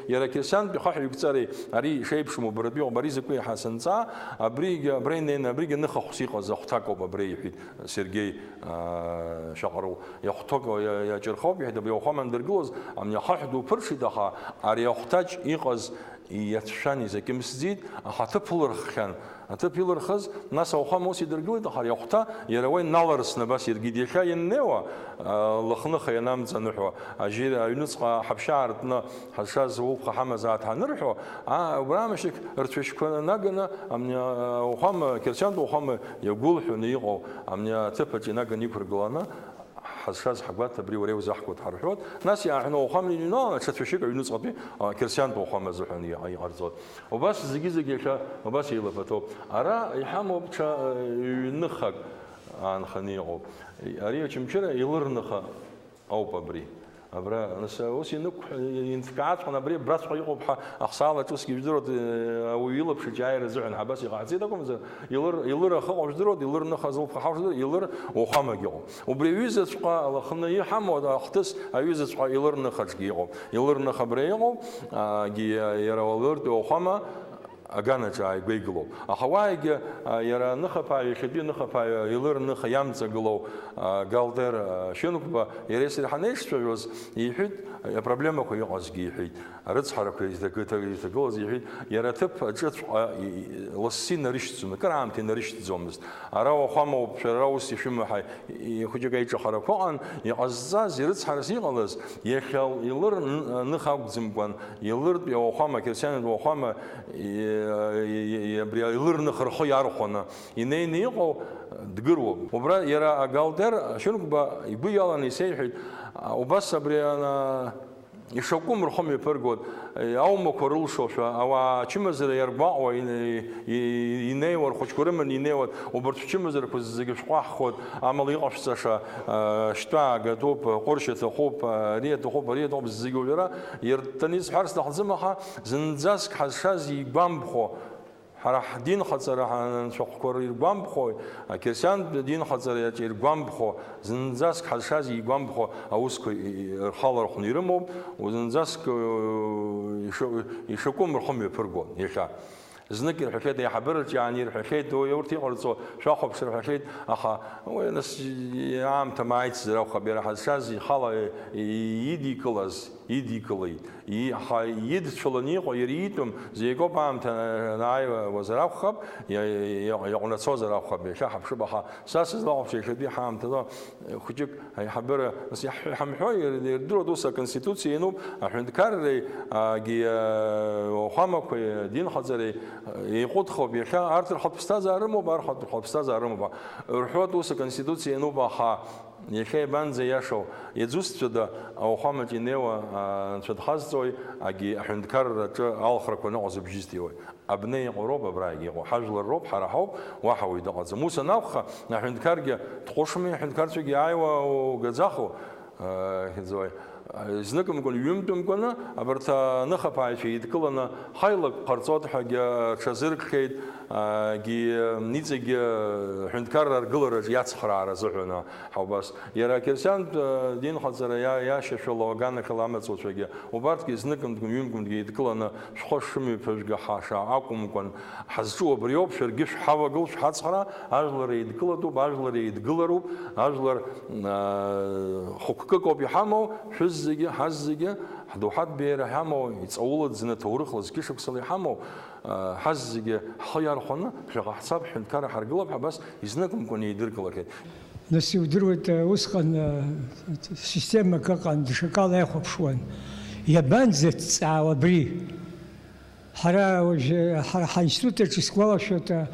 иара ақьырсиантәи ахаҳә еиқәҵареи ари шеиԥшым убаратәы иҟоуп, ари закәи ҳәа санҵаа, абригьы, абра инеины, абригьы ныхахәс иҟаз ахәҭак ауп абра, иҳәеит Сергеи, э, Шьаҟарыл. Иахәҭак иа-, иаҿырхоуп, иҳәеит, абри ауахәама андыргылоз, амни ахаҳә ду ԥырҽит, аха ари ахәҭаҿ иҟаз иацәшәан, изакьымсӡеит, аха аҭыԥ ылырххьан. Аҭыԥ илырхыз, нас ауахәама ус идыргылеит, аха ари ахәҭа иара уа иналарсны абас иргеит. Иахьа ианнеиуа, а, Лыхныха ианамҵаныҳәо, ажьи-, аҩныҵҟа ҳаԥшьа аартны ҳазшаз улԥха ҳамазааит ҳанырҳәо, а, убра амышьҭахь рцәашьқәа наганы, амни, а, ауахәама, қьырсиантә ауахәама иагәылҳәаны иҟоу амни аҭыԥаҿ инаганы иқәыргыланы, ҳазшаз ҳгәаҭ, абри уара иузаҳгоит ҳарҳәоит. Нас иааҳәны ауахәама иныҩналан, аҽа цәашьык аҩныҵҟатәи, а, қьырсиантә ауахәама азыҳәан иҟа-, иҟарҵоит. Убас зегьы-зегьы иахьа убас еилаԥаҭоуп. Ара иҳамоуп ҽа, а, ҩныхак аанханы иҟоуп. Ари Очамчыра илырныха ауп абри. Абра, нас, ус инықәҳәа-, инҭкааҵәҟьаны абри абраҵәҟьа иҟоуп ҳәа ахсаалаҿ усгьы ижәдыруеит, э, ауаҩы илаԥш иҿиааира азыҳәан ҳабас иҟаҳҵеит акәымзар, илыр, илыр ахыҟоу жәдыруеит, илыр ныха зылԥха ҳауш жәдыруеит, илыр уахәамагьы ыҟоуп. Убри аҩызаҵәҟьа алаханы иҳамоу ахҭыс аҩызаҵәҟьа илыр ныхаҿгьы иҟоуп. Илыр ныха абра иҟоуп, агьи иара уалыртә уахәама, аганаҿы ааигәа игылоуп. Аха уаагьы, а, иара аныхаԥааҩ, иахьатәи аныхаԥааҩ, илыр ныха иамҵагылоу, а, Галтер, а, Шьынқәба, иареи сареи ҳанеишцәажәоз, иҳәит, апроблемақәа иҟазгьы иҳәит, арыцҳарақәа изҭакы-, иҭагылаз иҳәит, иара аҭыԥ аҿыҵәҟьа и-, и-, лассы инарышьҭӡом, акыраамҭа инарышьҭӡомызт. Ара уахәамоуп, шәара ара ус ишәымоу ҳәа, и-, хәыҷык аиҿахарақәа ыҟан, иҟазҵаз, ирыцҳарас иҟалаз, иахьа илыр н-, ныха акәӡамкәан, илыртә иауахәама, қьырсианатә уахәама, и-, и-, и-, абри илырных рхы иархәаны инеины иҟоу дгыруоуп. Убра иара Галтер Шьынқәба игәы иаланы исеиҳәеит, а, убас абри ана-, ишакәым рхы мҩаԥыргоит, е, аумақәа рылшошәа, ауаа ачымазара иаргәаҟуа ин-, и-, и-, инеиуа, рхәыҷқәа рыманы инеиуа, убарҭ шәчымазарақәа зегьы шәҟәаҳхуеит, амала иҟашәҵаша, а, шьтәа аагатәуп, ҟәыршь аҭахуп, ари аҭахуп, ари аҭахуп, зегьы уажәы ара ирттаны исҳәар сҭахӡам, аха зынӡаск ҳазшаз игәамԥхо, ҳара ҳдинхаҵара анцәахәқәа иргәамԥхо, ақьырсиантә динхаҵара иаҿ иргәамԥхо, зынӡаск ҳазшаз игәамԥхо аусқәа и-, и-, рхала рхәны ирымоуп, зынӡаск, э, иша-, ишакәым рхы мҩаԥыргон иахьа. Знык ирҳәахьеит, аиҳабыраҿ иааны ирҳәахьеит, уи урҭ иҟарҵо шәахәаԥш рҳәахьеит, аха уи нас аамҭа мааицзар акәхап, иара ҳазшаз ихала, и-, и-, идикылаз. Идикылеит. И-, ҳа-, идцәыланы иҟоу, иара иитәым, зегь акоуп аамҭа анааиуазар акәхап, иа-, иа-, иаҟәнацозар акәхап, иахьа ҳаԥшып, аха са сызлахәаԥшуа иахьатәи ҳаамҭазы хәыҷык аиҳабыра, нас иаҳ-, иҳамҳәо, ир-, ирдыруеит, ус аконституциа иануп, аҳәынҭқарреи, агьи, а, уахәамақәеи, адинхаҵареи, а, еиҟәыҭхоуп, иахьа арҭ рхатә ԥсҭазаара рымоуп, арҭ рхатә ԥсҭазаара рымоуп, рҳәоит, ус аконституциа иануп, аха Иахьа иабанӡа иашоу, иаӡәызцәада ауахәамаҿ инеиуа, а, анцәа дхазҵои, агьи аҳәынҭқарраҿы алхрақәа аныҟаз убжьы зҭиуеи? Абна иҟоу роуп, абраагьы иҟоу. Ҳажәлар роуп, ҳара ҳауп, уаҳа уаҩ дыҟаӡам. Ус анакәха, аҳәынҭқаргьы дҟәышми, аҳәынҭқарцәагьы иааиуа угаӡаху? Э, хьӡуи. Зныкымкәан, ҩынтәымкәаны абарҭ аныхаԥааҩцәа еидкыланы, хаилак ҟарҵоит ҳәагьы рҽазыркхьеит, агьи иҵегьы ҳәынҭқарра аргылараҿ иацхраара азыҳәан, ҳа убас. Иара ақьырсиантә, э, динхаҵара иа-, иашьашәала аганахьала амаҵуцәагьы, убарҭгьы зныкымкәан, ҩынтәымкәангьы еидкыланы шәхы шымҩаԥыжәгаха акәымкәан, ҳазҿу абриоуп, шәаргьы шәҳавагыл, шәҳацхраа, ажәлар еидкылатәуп, ажәлар еидгылароуп, ажәлар, э, хықәкык ауп иҳамоу, шәыззегьы, ҳаззегьы, ҳдоуҳатә беиара ҳамоу, иҵаулаӡаны ҭоурыхла зқьышықәсала иҳамоу, э, ҳаззегьы ҳхы иархәаны, ԥхьаҟа ҳцап, ҳҳәынҭқарра ҳаргылап ҳәа абас изныкымкәан еидыркылахьеит. Нас иудыруеит, усҟан, э, системак ыҟан, даҽакала иахәаԥшуан. Иабанӡа дҵаауа абри? Ҳара уажәы, ҳара ҳаинститут аҿы исгәалашәоит, а,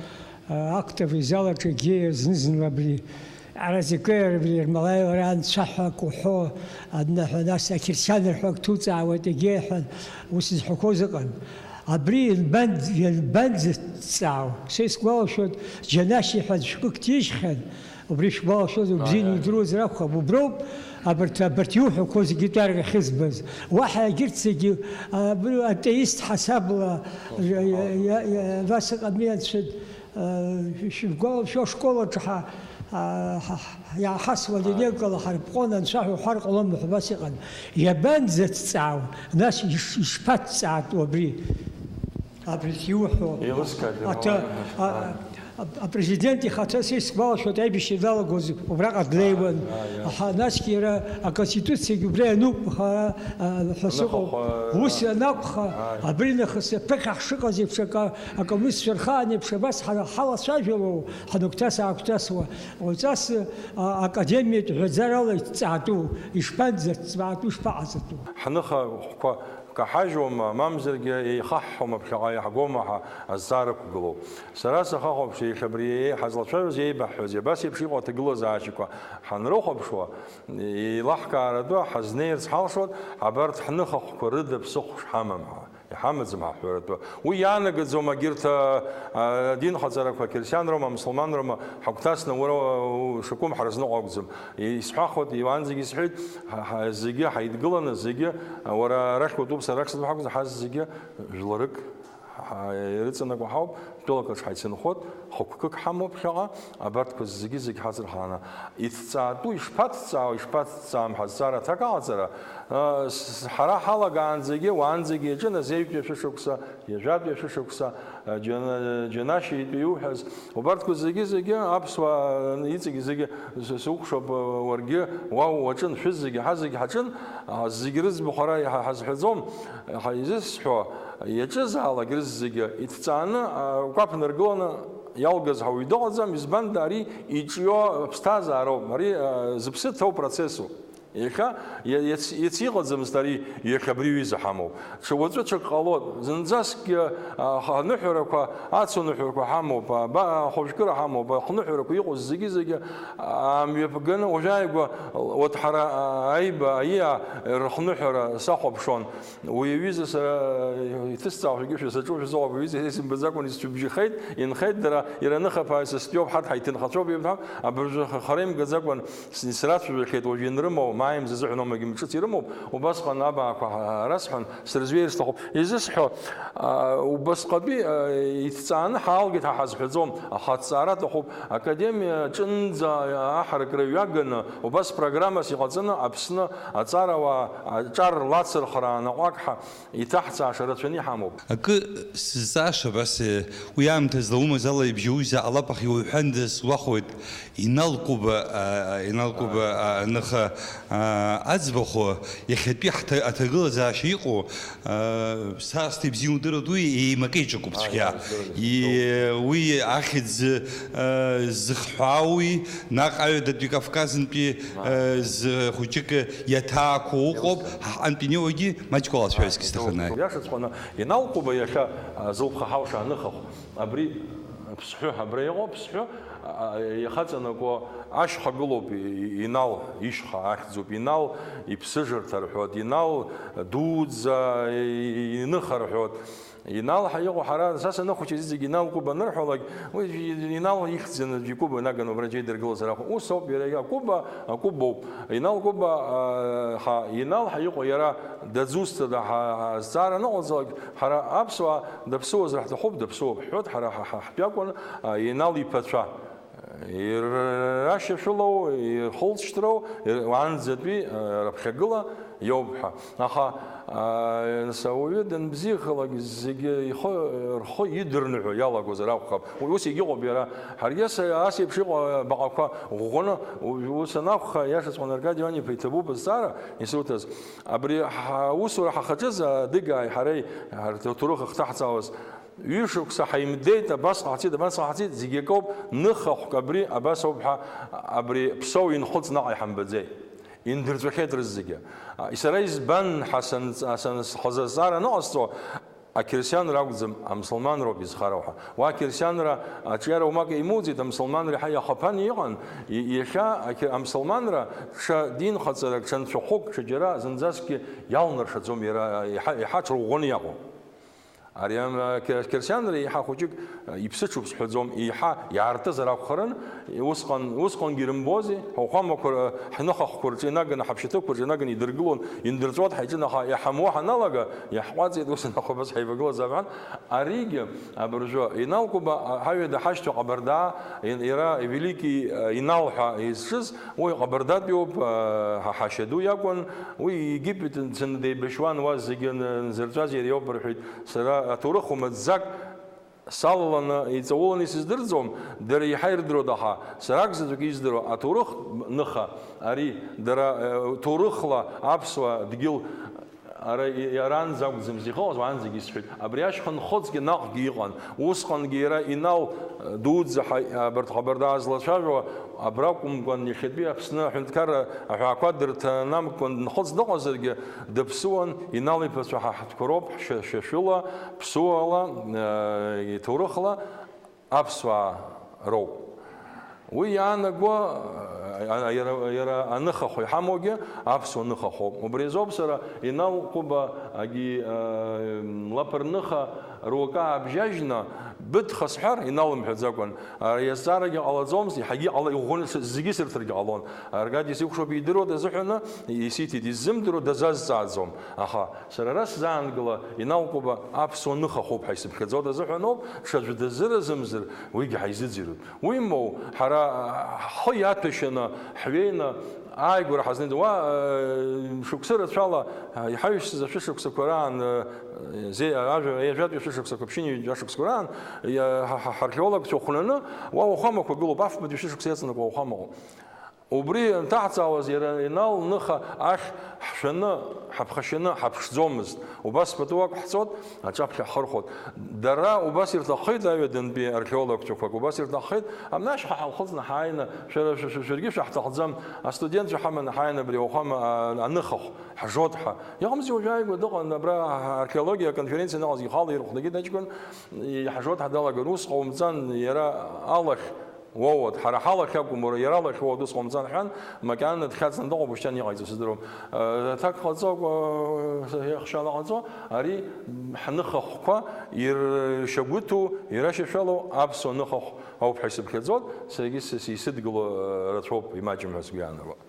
а, актовый зал аҿы егьи зны-зынла абри аразакы абри Ермолаи уара анцәа ҳәа акы уҳәо, аныҳәа, нас ақьырсианра ҳәа акы ҭуҵаауеит, егьи ҳәа ус зҳәақәоз ыҟан. Абри ианбан-, ианбанӡацҵаау? Са исгәалашәоит, Џьанашь иҳәан шәҟәык ҭижьхьан, убри шәгәалашәозар, бзианы иудыруазар акәхап, уброуп, абарҭ, абарҭ иуҳәақәо зегьы тәарӷьа ахьызбаз. Уаҳа егьырҭ зегьы, а, атеист ҳасабла, иа-, иа-, иа-, иа-, абас ыҟами, анцәа, а, шәыбгәалашәо ашкол аҿы ҳа-, а, ҳа-, ҳа-, иааҳасуан, инеигала ҳарԥҟон, анцәа ҳәа уҳәар ҟалом ҳәа убас иҟан. Иабанӡацҵаау, нас иш-, ишԥацҵаатәу абри? Абри иуҳәо. Еилыскааит, аҭа-, иуҳәо. А, а, апрезидент ихаҭа, са исгәалашәоит, аибашьра далагоз убраҟа длеиуан. Аиа. Аха насгьы иара аконституциагьы убра иануп, ха-, а, ҳәа сыҟоуп. Аныхахә, а, ус анакәха, аиа, абри нахыс аԥыхьа ҳшыҟаз еиԥш, ака-, акоммунистцәа рхаан еиԥш, абас ҳара ҳалацәажәало, ҳанагәҭас-аақәҭасуа, уаҵас, а, академиатә ҳәаӡарала иҭҵаатәу, ишԥанӡацҵаатәу, ишԥаҟаҵатәу? Ҳныха хәқәа Каҳажьуама, мамзаргьы еихаҳҳәома, ԥхьаҟа иаҳгома ҳәа азҵаара ықәгылоуп. Сара сахахәаԥш, иахьа абри ҳазлацәажәоз еибаҳҳәази, абас еиԥш иҟоу аҭагылазаашьақәа ҳанрыхәаԥшуа, еилаҳкааратәы ҳазнеирц ҳалшоит, абарҭ ҳныхахәқәа рыда ԥсыхәа шҳамам ҳәа. Ҳамаӡам ҳаҳәаратәы. Уи иаанагаӡом, агьырҭ, а, а, адинхаҵарақәа, ақьырсианроума, амсылманроума, ҳагәҭасны уара, у, шакәым ҳразныҟәа акәӡам. Исҳәахуеит, иуаанӡагьы исҳәеит, ҳа, ҳа, зегьы ҳаидгыланы, зегьы, а, уара арахь уатәуп, сара арахь сатәуп ҳакәӡам, ҳазегьы жәларык ҳа-, ирыҵанакуа ҳауп, тәылак аҿы ҳаицынхоит, хықәкык ҳамоуп ԥхьаҟа, абарҭқәа зегьы-зегь ҳацырхааны. Иҭҵаатәу ишԥаҭҵаау, ишԥаҭҵаам ҳазҵаара аҭак аҟаҵара, а, с-, ҳара ҳалагаанӡагьы, уаанӡагьы иаҿын азеҩтәи ашәышықәса, ҩажәатәи ашәышықәса, а, џьана-, џьанашьеитәи иуҳәаз, убарҭқәа зегьы-зегьы аԥсуаа иҵегь-зегьы с-, сукәшоуп, а, уаргьы уа уаҿын, шәызегьы, ҳазегь ҳаҿын, а, зегь рыӡбахә ара иҳа-, ҳазҳәаӡом, ҳа-, изысҳәо, иаҿызаалак рызегьы иҭҵааны, а, кәаԥ наргыланы иалгаз ҳауаҩ дыҟаӡам, избанда ари иҿио ԥсҭазаароуп, ари, а, зыԥсы ҭоу процессуп. Иахьа, иа-, иац-, иац иҟаӡамызт ари, иахьа абри аҩыза ҳамоуп. Ҽа уаҵәы ҽак ҟалоит. Зынӡаскгьы, а, х-, аныҳәарақәа, ацуныҳәарақәа ҳамоуп, а, ба-, ахәажәкыра ҳамоуп, ахныҳәарақәа иҟоу зегьы-зегьы, а, мҩаԥганы, уажәааигәа, уаҭ ҳара, а, аиба, аиа рыхныҳәара сахәаԥшуан. Уи аҩыза сара, э, иҭысҵаауа ҳәагьы шәа саҿу шәзыҟоуп, аҩыза исымбаӡакәан исцәыбжьахеит, инхеит дара, иара аныхаԥааҩ са стәиоуп, ҳарҭ ҳаиҭынхацәоуп, иҳәап, абыржәы х-, хара имгаӡакәан с-, срацәажәахьеит, уажә ианрымоу, маи мза зыҳәан оумагьы мҿыц ирымоуп, убасҟан абаақәа ҳа-, ҳарасҳәан, срызҩеир сҭахуп. Изысҳәо, а, убасҟатәи, а, иҭҵааны ҳаалгеит ҳәа ҳазҳәаӡом, аха аҭҵаара аҭахуп. Академиа аҿынӡа аҳаракра ҩаганы, убас программас иҟаҵаны Аԥсны аҵарауаа аҿар лацырхраан аҟәак ҳа-, иҭаҳҵааша рацәаны иҳамоуп. Акы сызҵааша абас, э, уи аамҭазы лаумазала ибжьаузеи алапахь иуҳәандаз уахоит, Инал Кәыба, а, Инал Кәыба, а, аныха, а, аӡбахә, иахьатәи ҳҭа-, аҭагылазаашьа иҟоу, а, саасҭа ибзиа удыруеит, уи еимакы иҿакуп цәгьа. Ааи, ааи, И-, уи ахьӡ, а, зыхҳәаауи, наҟ аҩадатәи Кавказынтәи, а, зы хәыҷык иаҭаақәоу ыҟоуп, ҳаҟантә инеиуагьы маҷк ала сҳәарц сҭахын. Иашаҵәҟьаны, Инал Кәыба иахьа, а, зылԥха ҳауша аныхахә, абри Ԥсҳәы, абра иҟоуп Ԥсҳәы, а, а, ихаҵанакуа ашьха гылоуп, и-, и-, Инал ишьха ахьӡуп, Инал иԥсыжырҭа рҳәоит, Инал дуӡӡа и-, и-, иныха рҳәоит. Инал ҳәа иҟоу ҳара, са саныхәыҷыз иҵегь Инал Кәыба анырҳәалак, уи Инал ихьӡын, Кәыба наган убра џьеидыргылозар акәын. Ус ауп, иара Акәыба, Акәыбоуп. Инал Кәыба, а, ҳа, Инал ҳәа иҟоу иара дызусҭада ҳа, ҳа, азҵаара аныҟалҵалак, ҳара аԥсуаа даԥсыуазар ҳҭахуп, даԥсыуоуп ҳҳәоит, ҳара ҳа, ҳа, ҳтәы акәын, а, Инал иԥацәа. Ирашьашәылоу, ирхылҵшьҭроу, ир-, уаанӡатәи, а, раԥхьагыла иоуп ҳәа. Аха, а, нас ауаҩы данбзиахалак, зегьы ихы, рхы идырныҳәо иалагозар акәхап. Уи ус егьыҟоуп иара. Ҳаргьы ас, ас еиԥш иҟоу абаҟақәа ӷәӷәаны, у-, ус анакәха, иашаҵәҟьаны Аркадий Иван-иԥа иҭабуп азҵаара исуҭаз. Абри ҳусура ҳахаҿыз адыгааи ҳареи, ҳарҭ аҭоурых ахҭаҳҵаауаз, ҩышықәса ҳаимдеит, абас ҟаҳҵеит, абас ҟаҳҵеит, зегь акоуп, ныхахәк абри, абас ауп ҳәа, абри Ԥсоу инхәыҵ наҟ иҳамбаӡеит. Индырҵәахьеит рызегьы. А, сара избан ҳәа санҵ-, сан-, схазы азҵаара аныҟасҵо, ақьырсианра акәӡам, амсылманроуп изхароу ҳәа. Уа ақьырсианра аҿиара уамак имоуӡеит, амсылманра иаҳа иахаԥан иҟан, и-, иахьа ақьы-, амсылманра ҽа динхаҵарак, ҽа нцәахәык, ҽаџьара зынӡаскгьы иалнаршаӡом, иара иаҳа, иаҳа ҽырӷәӷәаны иаҟоуп. Ари ам-, ақьы-, ақьырсианра еиҳа хәыҷык, а, иԥсыҽуп сҳәаӡом, еиҳа иаартызар акәхарын, усҟан, усҟангьы ирымбози, ҳауахәамақәа р-, ҳныхахәқәа рҿы инаганы, ҳаԥшьаҭыхқәа рҿы инаганы идыргылон, индырҵәот ҳаиҿын, аха иҳамуа ҳаналага, иаҳҟәаҵит, ус анакәха абас ҳаивагылазаап ҳәан. Аригьы абыржәы Инал Кәыба, а, ҳаҩада ҳашьҭоу Ҟабарда, ин-, иара Великий, а, Инал ҳәа изҿыз, уи ҟабардатәиуп, а, ҳа-, ҳашьа ду иакәын, уи Египет мцаны деибашьуан, уа зегьы н-, нзырҵәаз иара иоуп рҳәеит. Сара аҭоурых умаӡӡак салаланы, иҵауланы исыздырӡом, дара еиҳа ирдыруеит, аха сара акзаҵәык издыруа аҭоурых ныха, ари дара, э, ҭоурыхла аԥсуа дгьыл ара, и-, аранӡа акәӡам зихоуаз, уаанӡагьы исҳәеит. Абри ашьха нхыҵгьы наҟгьы иҟан. Усҟангьы иара Инал, э, дуӡӡа ҳа-, абарҭ Ҟабарда злацәажәауа, абра акәымкәан, иахьатәи Аԥсны аҳәынҭқарра аҳәаақәа дырҭанамкәан дынхыҵ дыҟазаргьы, дыԥсыуан, Инал иԥацәа ҳа ҳтәқәа роуп, ҳшьа-, шьашәыла, ԥсуала, э, иҭоурыхла аԥсуаа роуп. Уи иаанаго, э, А, иара, иара аныхахә иҳамоугьы аԥсуа ныхахәоуп. Убри азоуп сара Инал Ҟәыба агьи, э, лаԥырныха руакы аабжьажьны, быҭха сҳәар, Инал мҳәаӡакәан, ари азҵаарагьы ҟалаӡомызт, иаҳагьы ҟала-, иӷәӷәаны с-, зегьы сырҭаргьы ҟалон. Аркадис иқәшәоуп, идыруа дазыҳәаны, исиҭеит, иззымдыруа дазазҵааӡом. Аха сара ара сзаангыла, Инал Ҟәыба аԥсуа ныхахәоуп ҳәа исыԥхьаӡо дазыҳәаноуп, ҽаӡәы дазыразымзар, уигьы ҳаизыӡырҩуеит. Уимоу, ҳара ҳхы иаҭәашьаны, ҳҩеины ааигәара ҳазнеиуа, э, шықәсы рацәала, э, иҳаҩсыз ашәышықәсақәа раан, э, зе-, ажәа-, ҩажәатәи ашәышықәсақәа, ԥшьынҩажәа шықәсқәа раан, иа-, ҳа-, ҳа-, ҳархеологцәа хәнаны, уа уахәамақәа гылоуп, афбатәи шәышықәса иаҵанакуа уахәамаҟа. Убри анҭаҳҵаауаз, иара Инал ныха ахь ҳшәаны, ҳаԥхашьаны ҳаԥшӡомызт. Убас пату ақәҳҵот, аҿаԥхьа ҳхырхәот. Дара убас ирҭаххеит, аҩадантәи археологцәақәак убас ирҭаххеит, абна ашьха ҳалхыҵны ҳааины, шәара, шәа-, шәа-, шәаргьы шәаҳҭахӡам, астудентцәа ҳаманы ҳааины абри ауахәама, а, аныхахә ҳжот ҳәа. Иҟамзи уажәы ааигәа дыҟан, абра археологиа аконференциа анаҟазгьы ихала ирхәнагеит аҷкәын, иҳжот ҳәа далаган, ус ҟаумҵан, иара алахь уоуат, ҳара ҳалахь акәым, уара иара алахь уоуат, ус ҟаумҵан ҳәан, макьана дхьаҵны дыҟоуп, ушьҭан иҟаиҵо сыздыруам. Э, аҭак ҟаҵо, э, иахшьала ҟаҵо, ари ҳныхахәқәа иршьагәыҭу, ирашьашәалоу аԥсуа ныхахә ауп ҳәа исыԥхьаӡоит, саргьы сы-, сисыдгыло, э, рацәоуп, имаҷым ҳәа сгәы иаанагоит.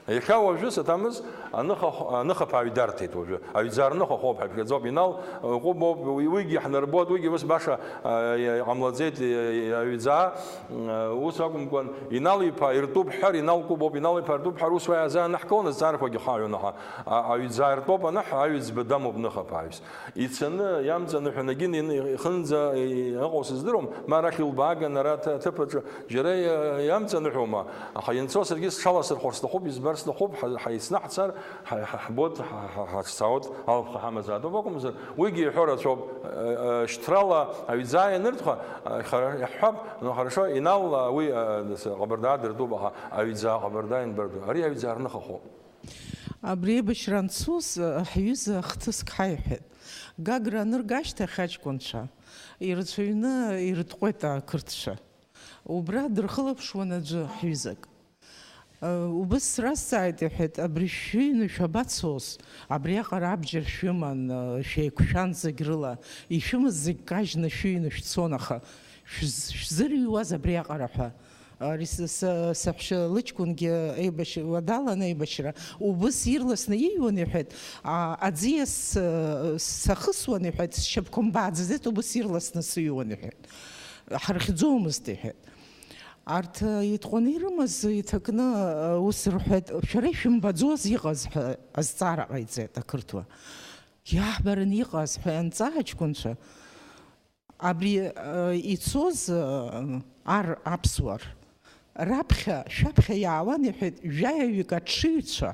Иахьа уажәы саҭамыз аныхахә-, аныхаԥааҩ дарҭеит уажәы. Аҩӡаа рныхахә ауп ҳәа ԥхьаӡоуп. Инал, э, Ҟәыба ауп, уи, уигьы иаҳнарбоит, уигьы ус баша, э, иҟамлаӡеит, э, аҩӡаа, э, ус акәымкәан, Инал-иԥа иртәуп ҳәар, Инал Ҟәыба ауп, Инал-иԥа иртәуп ҳәар, ус уа иаазаанаҳкылон, азҵаарақәагьы хаҩон, аха, а-, аҩӡаа иртәоуп аныҳәа, аҩӡба дамоуп ныхаԥааҩс. Ицаны, иамҵаныҳәаны, егьин, ин-, ихынӡа, и-, иҟоу сыздыруам, ма арахь илбааган, ара аҭ-, аҭыԥаҿы џьара иа-, иамҵаныҳәома, аха ианцо саргьы сҽаласырхәыр сҭахуп, избар сҭахуп, ҳа-, ҳа-, еицны ҳцар, ҳа-, ҳа-, ҳбот, ҳа-, ҳа-, ҳа-, ҳацәцауеит, алԥха ҳамазаатәуп акәымзар, уигьы иҳәо рацәоуп, э, э, шьҭрала аҩӡаа ианыртәха, э, хара-, иаҳҳәап, ну, хорошо, Инал, э, уи, э, с-, ҟабарда дыртәуп, аха аҩӡаа ҟабарда ианбарду? Ари аҩӡаа рныхахоуп. Абри аибашьра анцоз, ҳҩыза хҭыск ҳаиҳәеит. Гагра анырга ашьҭахь аҷкәынцәа ирацәаҩны ирытҟәеит ақырҭцәа. Убра дырхылаԥшуан аӡәы ҳҩызак. Убыс сразҵааит, иҳәеит, абри шәыҩны шәабацоз, абриаҟара абџьар шәыман, шәеиқәшәан зегь рыла, ишәымаз зегь кажьны шәыҩны шәцон, аха шәз-, шәзырҩуаз абриаҟара ҳәа. Ари с-, с-, саҳәшьа лыҷкәынгьы еибашь-, уадалан еибашьра, убыс ирласны иҩуан, иҳәеит, а, аӡиас, э, сахысуан, иҳәеит, сшьапқәа мбааӡаӡеит, убыс ирласны сыҩуан, иҳәеит. Ҳархьӡомызт, иҳәеит. Арҭ, э, итҟәаны ирымаз иҭакны, э, ус рҳәеит, шәара ишәымбаӡоз иҟаз ҳәа азҵаара ҟаиҵеит ақырҭуа. Иаҳбаран иҟаз ҳәа ианҵаа аҷкәынцәа, абри, э, ицоз, э, ар аԥсуар, раԥхьа, шәаԥхьа иаауан, иҳәеит, жәаҩаҩык аҽыҩцәа,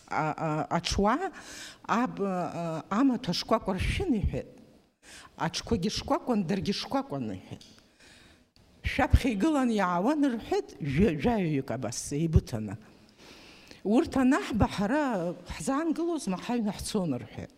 а, а, аҽуаа, аб-, а, амаҭәа шкәакәа ршәын, иҳәеит. Аҽқәагьы шкәакәан, даргьы шкәакәан, иҳәеит. Шәаԥхьа игылан иаауан, рҳәеит, жәа-, жәаҩаҩык абас еибыҭаны. Урҭ анаҳба, ҳара ҳзаангылозма, ҳаҩны ҳцон, рҳәеит.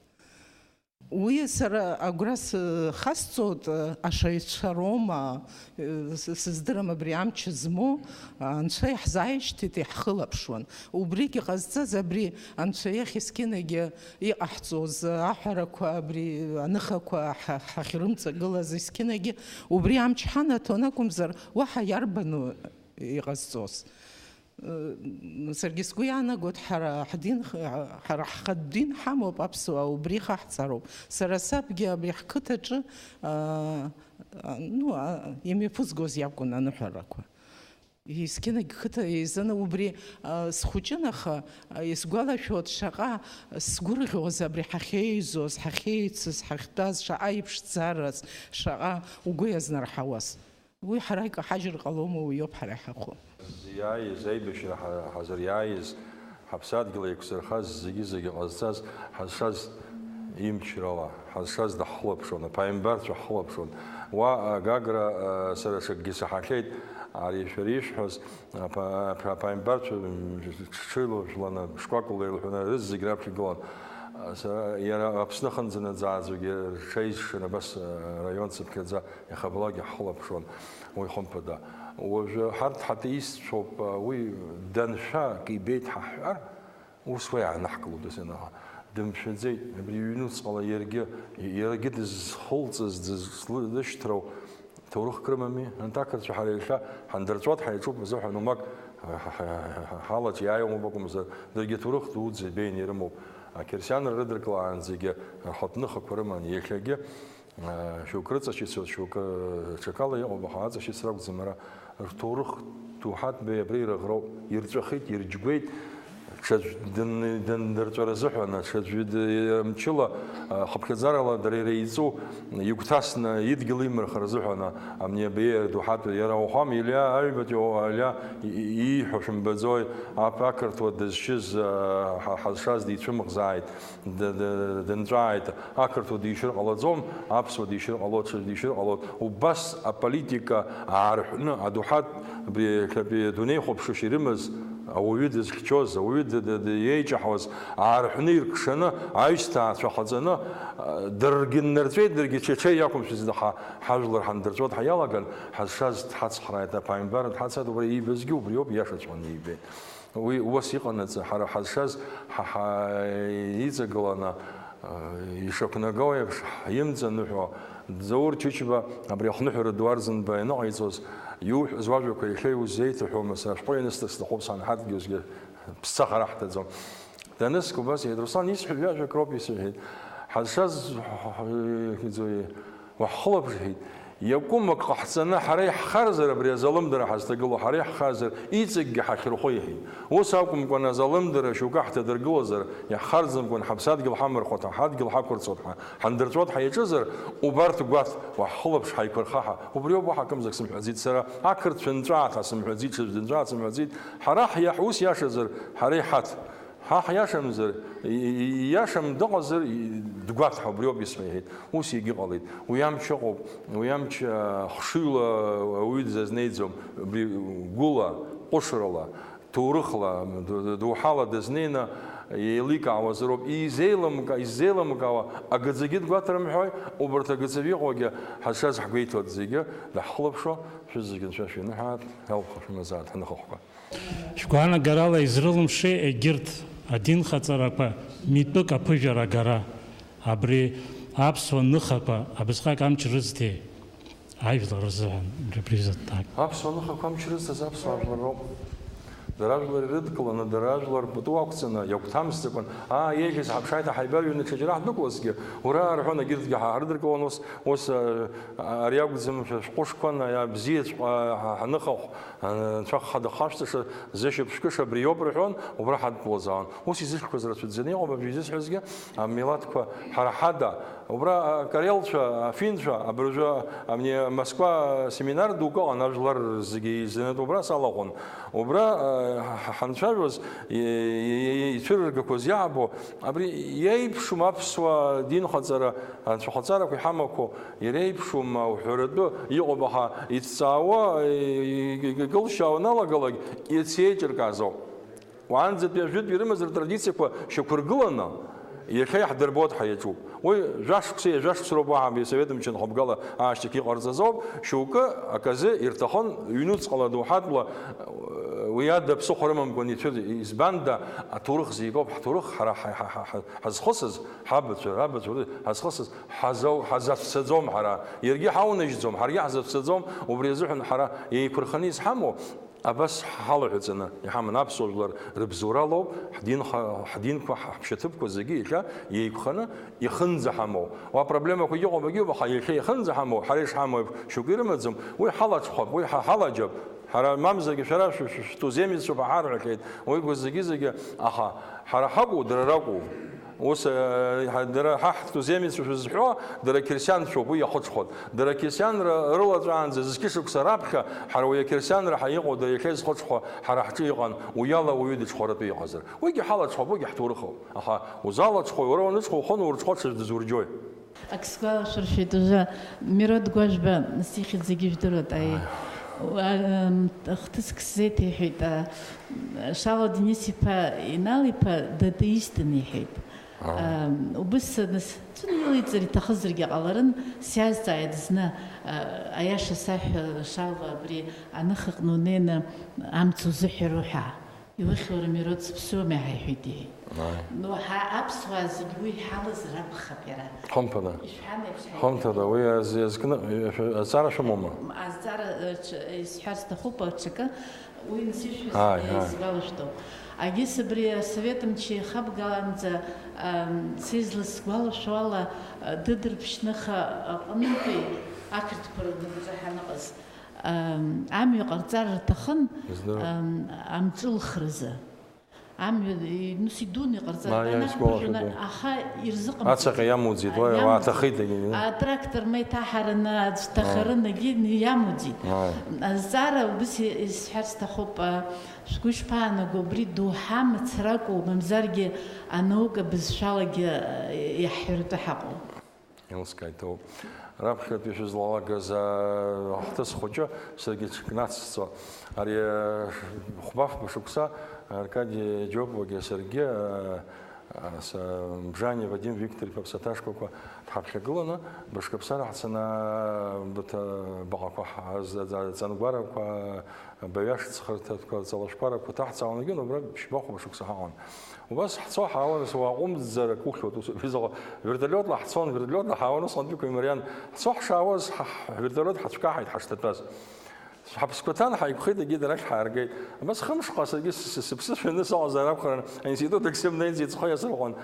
Уи сара агәра схасҵоит, ашаҩцәа роума, с-, сыздырам абри амч змоу, анцәа иаҳзааишьҭит, иаҳхылаԥшуан. Убригьы ҟазҵаз абри анцәа иахь есқьынагьы иҟаҳҵоз аҳәарақәа, абри аныхақәа ҳа-, ҳахьрымҵагылаз есқьынагьы убри амч ҳанаҭон акәымзар, уаҳа иарбану иҟазҵоз? Саргьы сгәы иаанагоит, ҳара ҳдин, ҳара ҳхатә дин ҳамоуп, аԥсуаа убри ихаҳҵароуп. Сара сабгьы абри ҳқыҭаҿы, а, а, ну, а, имҩаԥызгоз иакәын аныҳәарақәа. Есқьынагь қыҭа еизаны убри, а, схәыҷын, аха, а, исгәалашәоит шаҟа сгәырӷьоз абри ҳахьеизоз, ҳахьеицыз, ҳахьтәаз, шаҟа иԥшӡараз, шаҟа угәы иазнарҳауаз. Уи ҳара икаҳажьыр ҟалома, уиоуп ҳара иҳахәо. Иааиз, аибашьра ҳа-, ҳазыриааиз, ҳаԥсадгьыл еиқәзырхаз, зегьы-зегьы ҟазҵаз, ҳазшаз имчрала, ҳазшаз даҳхылаԥшуан, аԥааимбарцәа ҳхылаԥшуан. Уа, а, Гагра, а, сара ҽакгьы саҳахьеит, ари шәара ишәҳәаз, аԥа-, аԥа-, аԥааимбарцәа, м, ҽ-, ҽыла жәланы, шкәакәала ирҳәаны, рызегь раԥхьа игылан. А, сара, иара Аԥсны ахынӡанаӡааӡагьы рҽеизшан абас, а, араион цыԥхьаӡа. Иахьабалакгьы ҳхылаԥшуан, уи хымԥада. Уажәы ҳарҭ ҳатеистцәоуп, уи даншәа акы ибеит ҳаҳҳәар, ус уа иаанаҳкылоит ус ианаҳа. Дымшәаӡеит, абри иҩнуҵҟала иаргьы, иаргьы дызхылҵыз, дызлы-, дышьҭрау ҭоурыхк рымами, анҭ ақырҭцәа ҳара иахьа ҳандырҵәот ҳаиҿуп азыҳәан умак ҳалаҿ иааиуам акәымзар, даргьы ҭоурых дуӡӡа ибеины ирымоуп. Ақьырсианра рыдыркылаанӡагьы рхатә ныхақәа рыман, иахьагьы Шьоукы рыҵашьыцуеит, шьоукы ҽакала иҟоуп, аха аҵашьыцра акәӡам ара. Рҭоурых доуҳатәбеи абри ирыӷроуп, ирҵәахит, ирџьгәеит, ҽаӡә дын-, дындырҵәар азыҳәан, ҽаӡәы д-, мчыла, а, хыԥхьаӡарала дара иреиҵу игәҭасны идгьыл имырхыр азыҳәан, а, амни абри адоуҳатәи иара уахәама, Илиа аҩбатәи, о, Илиа и-, и-, ииҳәо шәымбаӡои, ап-, ақырҭуа дызшьыз, а, ҳа-, ҳазшаз дицәымӷзааит. Д-, д-, дынҵәааит, ақырҭуа дишьыр ҟалаӡом, аԥсуа дишьыр ҟалоит, ҽаӡә дишьыр ҟалоит. Убас аполитика аарҳәны, адоуҳатә, абри, абри адунеихәаԥшышьа ирымаз, ауаҩы дызхьчоз, ауаҩы д-, д-, д-, иеиҿаҳауаз аарҳәны иркшаны, аҩсҭаацәа хаҵаны, а, даргьы ннарҵәеит, даргьы ҽа-, ҽа иақәымшәац, ҳа-, ҳажәлар ҳандырҵәот ҳаиалаган, ҳазшаз дҳацхрааит, аԥааимбар дҳацааит, убра иибазгьы убриоуп, иашаҵәҟьаны иибеит. Уи ус иҟанаҵы, ҳара ҳазшаз ҳа, ҳа иҵагыланы, э, ишақәнаго еиԥш, ҳимҵаныҳәо, Заур Чычба абри ахныҳәара ду Арӡынба ианыҟаиҵоз, иуҳәаз уажәақәа иахьа иузеиҭаҳәома, сара шәҟәы ианысҭар сҭахуп, санҳарҭгьы усгьы ԥсцахара ҳҭаӡом. Даныск убас иҳәеит, Руслан, исҳәо ҩажәак роуп исҳәеит. Ҳазшаз, ҳ-, ҳ-, Уаҳхылаԥшхьеит. Иакәым ак ҟаҳҵаны ҳара иаҳхарзар, абри азалымдара ҳазҭагылоу ҳара иаҳхарзар, иҵегьгьы ҳахьырхәо иҳәеит. Ус акәымкәан, азалымдара шьоукы ҳҭадыргылозар, иаҳхарӡымкәан ҳаԥсадгьыл ҳамырхәоит ҳәа, ҳадгьыл ҳақәырҵоит ҳәа, ҳандырҵәот ҳаиҿызар, убарҭ гәаҭ, уаҳхылаԥш, ҳаиқәырха ҳәа. Убриоуп, уаҳа акымзак сымҳәаӡеит сара, ақырҭцәа нҵәааит ҳәа сымҳәаӡеит, ҽаӡә дынҵәааит сымҳәаӡеит. Ҳара ҳиаҳ-, ус иашазар, ҳара иҳаҭ. Ҳа ҳиашамзар, и-, и-, ииашам дыҟазар, и-, дгәаҭ ҳәа убриоуп исҳәо, иҳәеит. Ус егьыҟалеит. Уи амч ыҟоуп, уи амч, а, хшыҩла ауаҩы дызазнеиӡом, убри гәыла, ҟәышрала, ҭоурыхла, д-, д-, доуҳала дазнеины еиликаауазароуп. Изеилымка-, иззеилымкаауа агаӡагьы дгәаҭарымҳәои, убарҭ агаӡаҩы иҟоугьы ҳазшаз ҳгәеиҭоит зегьы, даҳхылаԥшуа, шәызегьы анцәа шәиныҳәааит, иалԥха шәымазааит ҳныхахәқәа. Шәгәаанагарала изрылымшеи егьырҭ адинхаҵарақәа митәык аԥыжәара агара? Абри аԥсуа ныхақәа абасҟак амч рызҭеи ажәлар рзыҳәан, репрезентак? Аԥсуа ныхақәа амч рызҭаз аԥсуа жәлар роуп. Дара ажәлар ирыдкыланы, дара ажәлар пату ақәҵаны, иагәҭамсӡакәан, аа, еиӷьыз ҳаԥшааит, аҳаибарҩны ҽаџьара ҳдәықәлазҭгьы, ура, рҳәон, егьырҭгьы ҳа-, ҳрыдыркылон ус, ус, а, ари акәӡам, шәҟәышқәан, аиа, бзиаҵәҟьа, ҳа-, ҳаныхахә, Анцәа хада хашҭаша, зышьапшкыша абри иоуп рҳәон, убра ҳадтәалазаауан. Ус изышәхыз рацәаӡаны иҟоуп, абри изысҳәазгьы, амилаҭқәа ҳара ҳада, убра акарелцәа, афинцәа, абыржәы, амни, Москва семинар дук ыҟан, ажәлар зегьы изанытә убра салахәын. Убра, ҳа-, ҳанцәажәоз, и-, и-, и-, ицәырыргақәоз иаабо, абри иеиԥшым аԥсуа динхаҵара, анцәахаҵарақәа иҳамақәоу, иреиԥшума уҳәаратәы иҟоуп, аха иҭҵаауа, икылшьаауа аналагалак, иацы еиҿыркааз ауп. Уаанӡатәи ажәытә ирымаз ртрадициақәа шьақәыргыланы, иахьа иаҳдырбоит ҳәа иаҿуп. Уи жәашықәса, ҩажәа шықәса роуп уаҳа абри асовет мчы анхыбгала ашьҭахь иҟарҵаз ауп. Шьоукы аказы ирҭахын ҩнуҵҟала доуҳатәла, уи ада ԥсыхәа рымамкәан ицәыӡ-, избанда, аҭоурых зегь ауп, ҳҭоурых ҳара ҳа-, ҳа-, ҳа-, ҳа-, ҳазхысыз, ҳабацәа, рабацәа ры-, ҳазхысыз, ҳазау-, ҳазацәцаӡом ҳара. Иаргьы ҳаунажьӡом, ҳаргьы ҳазацәцаӡом, убри азыҳәан ҳара еиқәырханы изҳамоу, абас ҳалаҳәаҵаны иҳаман аԥсуа жәлар рыбзоуралоуп, ҳдинха-, ҳдинқәа, ҳаҳәшьаҭыԥқәа зегьы иахьа еиқәханы ихынӡаҳамоу. Уа проблемақәагьы ыҟоуп, егьыҟоуп, аха иахьа ихынӡаҳамоу, ҳара ишҳамоу еиԥш шьоукы ирымаӡам, уи ҳалаҽхәап, уи ҳа-, ҳалаџьаб. Ҳара мамзаргьы шәара шә-, шә-, шәтуземеццәоуп ҳҳәар ҳәа ҳҳәеит. Уи зегьы-зегьы, аха ҳара ҳакәу, дара ракәу? Ус, э, ҳа-, дара ҳа ҳтуземеццәа шәызҳәо, дара қьырсианцәоуп, уи иахыҽхәоит. Дара қьырсианра рылаҵәаанӡа зқьышықәса раԥхьа, ҳара уи ақьырсианра ҳа иҟоу, дара иахьа изхыҽхәа ҳара ҳҿы иҟан, уи ала уаҩы дыҽхәаратәы иҟазар. Уигьы ҳалаҽхәап, уигьы ҳҭоурыхоуп. Аха узалаҽхәои, уара уаныҽхәа ухы анурҽхәа ҽаӡә дызурџьои? Ак сгәалашәыршәеит, уажәы Мирод Гәажәба сихьӡ зегьы жәдыруеит, аи. Ааи. Уа-, ам, хҭыск сзеиҭеиҳәеит, а, Шало Денис-иԥа Инал-иԥа датеистын иҳәеит. Ам, убыс нас, цәыны илеиҵар иҭахызаргьы ҟаларын, сиазҵааит зны, а, аиаша саҳәа, Шалва, абри аныхаҟны унеины амц узыҳәароу ҳәа. Иухьоу Рамирот зыԥсуами ҳәа иҳәеит, иҳәеит. Ааи. Ну, ҳа аԥсуаа зегь уи иҳалазар акәхап иара. Хымԥада. Ишәҳәан еиԥш ҳаиҳәеит. Хымԥада, уи аз-, иазкны, шәа-, азҵаара шәымоума? Азҵаара, э, ҽ-, исҳәар сҭахуп, аҽакы, уи нсышәҳәаз, Ааи, э, ааи. Исгәалашәҭоуп. Агьыс абри асовет мчы ихабгаланӡа, ам, са изласгәалашәо ала, э, Дыдрыԥшь ныха аҟнытәи ақырҭқәа рнапаҿы ҳаныҟаз, ам, амҩа ҟарҵар рҭахын, Издыруан. Ам, амҿылхразы. Амҩа, и-, ну, сидуны иҟарҵар, Ма, иа, данақәԥыжәо, исгәалашәоит, на-, уи. Аха ирзыҟамҵеит. Ацаҟьа иамуӡеит, А, уа, иамуӡеит. Уаҭахеит, егьи. Атрактор ма иҭаҳараны, аӡә дҭахарын, Ааи. Егьи иамуӡеит. Ааи. Азҵаара убыс и-, исҳәар сҭахуп, а, шәгәы ишԥаанаго, абри доуҳа мацаракәу, мамзаргьы анаука бызшәалагьы, а, иаҳҳәаратәы ҳаҟоу? Еилыскааит, ҭоуп. Раԥхьатәи шәызлалагаз, аа, ҳҭыԥ хәыҷы саргьы ҽык нацсҵо. Ари, аа, хәба-фба шықәса Аркади Џьопуагьы саргьы, аа, аа, са-, Бжани Вадим Виктор-иԥа ԥсаҭашкәакәа дҳаԥхьагыланы, бышкаԥсара ҳцаны, аа, быҭа-, баҟақәа ҳаз-, аҵангәарақәа, Баҩаш цхырҭатәқәа, ҵалашәқәарақәа ҭаҳҵаауан, егьын убра ԥшьба-хәба шықәса ҳаҟан. Убас ҳцо ҳаауан, ас уа аҟәымҵӡарак ухьуеит, ус, изаҟа, вертолиотла ҳцон, вертолиотла ҳаауан, усҟантәиқәа имариан. Ҳцо ҳшаауаз, ҳа-, ҳвертолиот ҳацәкаҳаит ҳашҭатәаз. Ҳаԥсқәа ҭан, ҳаиқәхеит, егьи арахь ҳааргеит. Абас хымшҟа саргьы сы-, сы-, сыԥсы шәаны сыҟазар акәхарын, аинститут ак сымнеит, сыҵхо иасырҟәуан.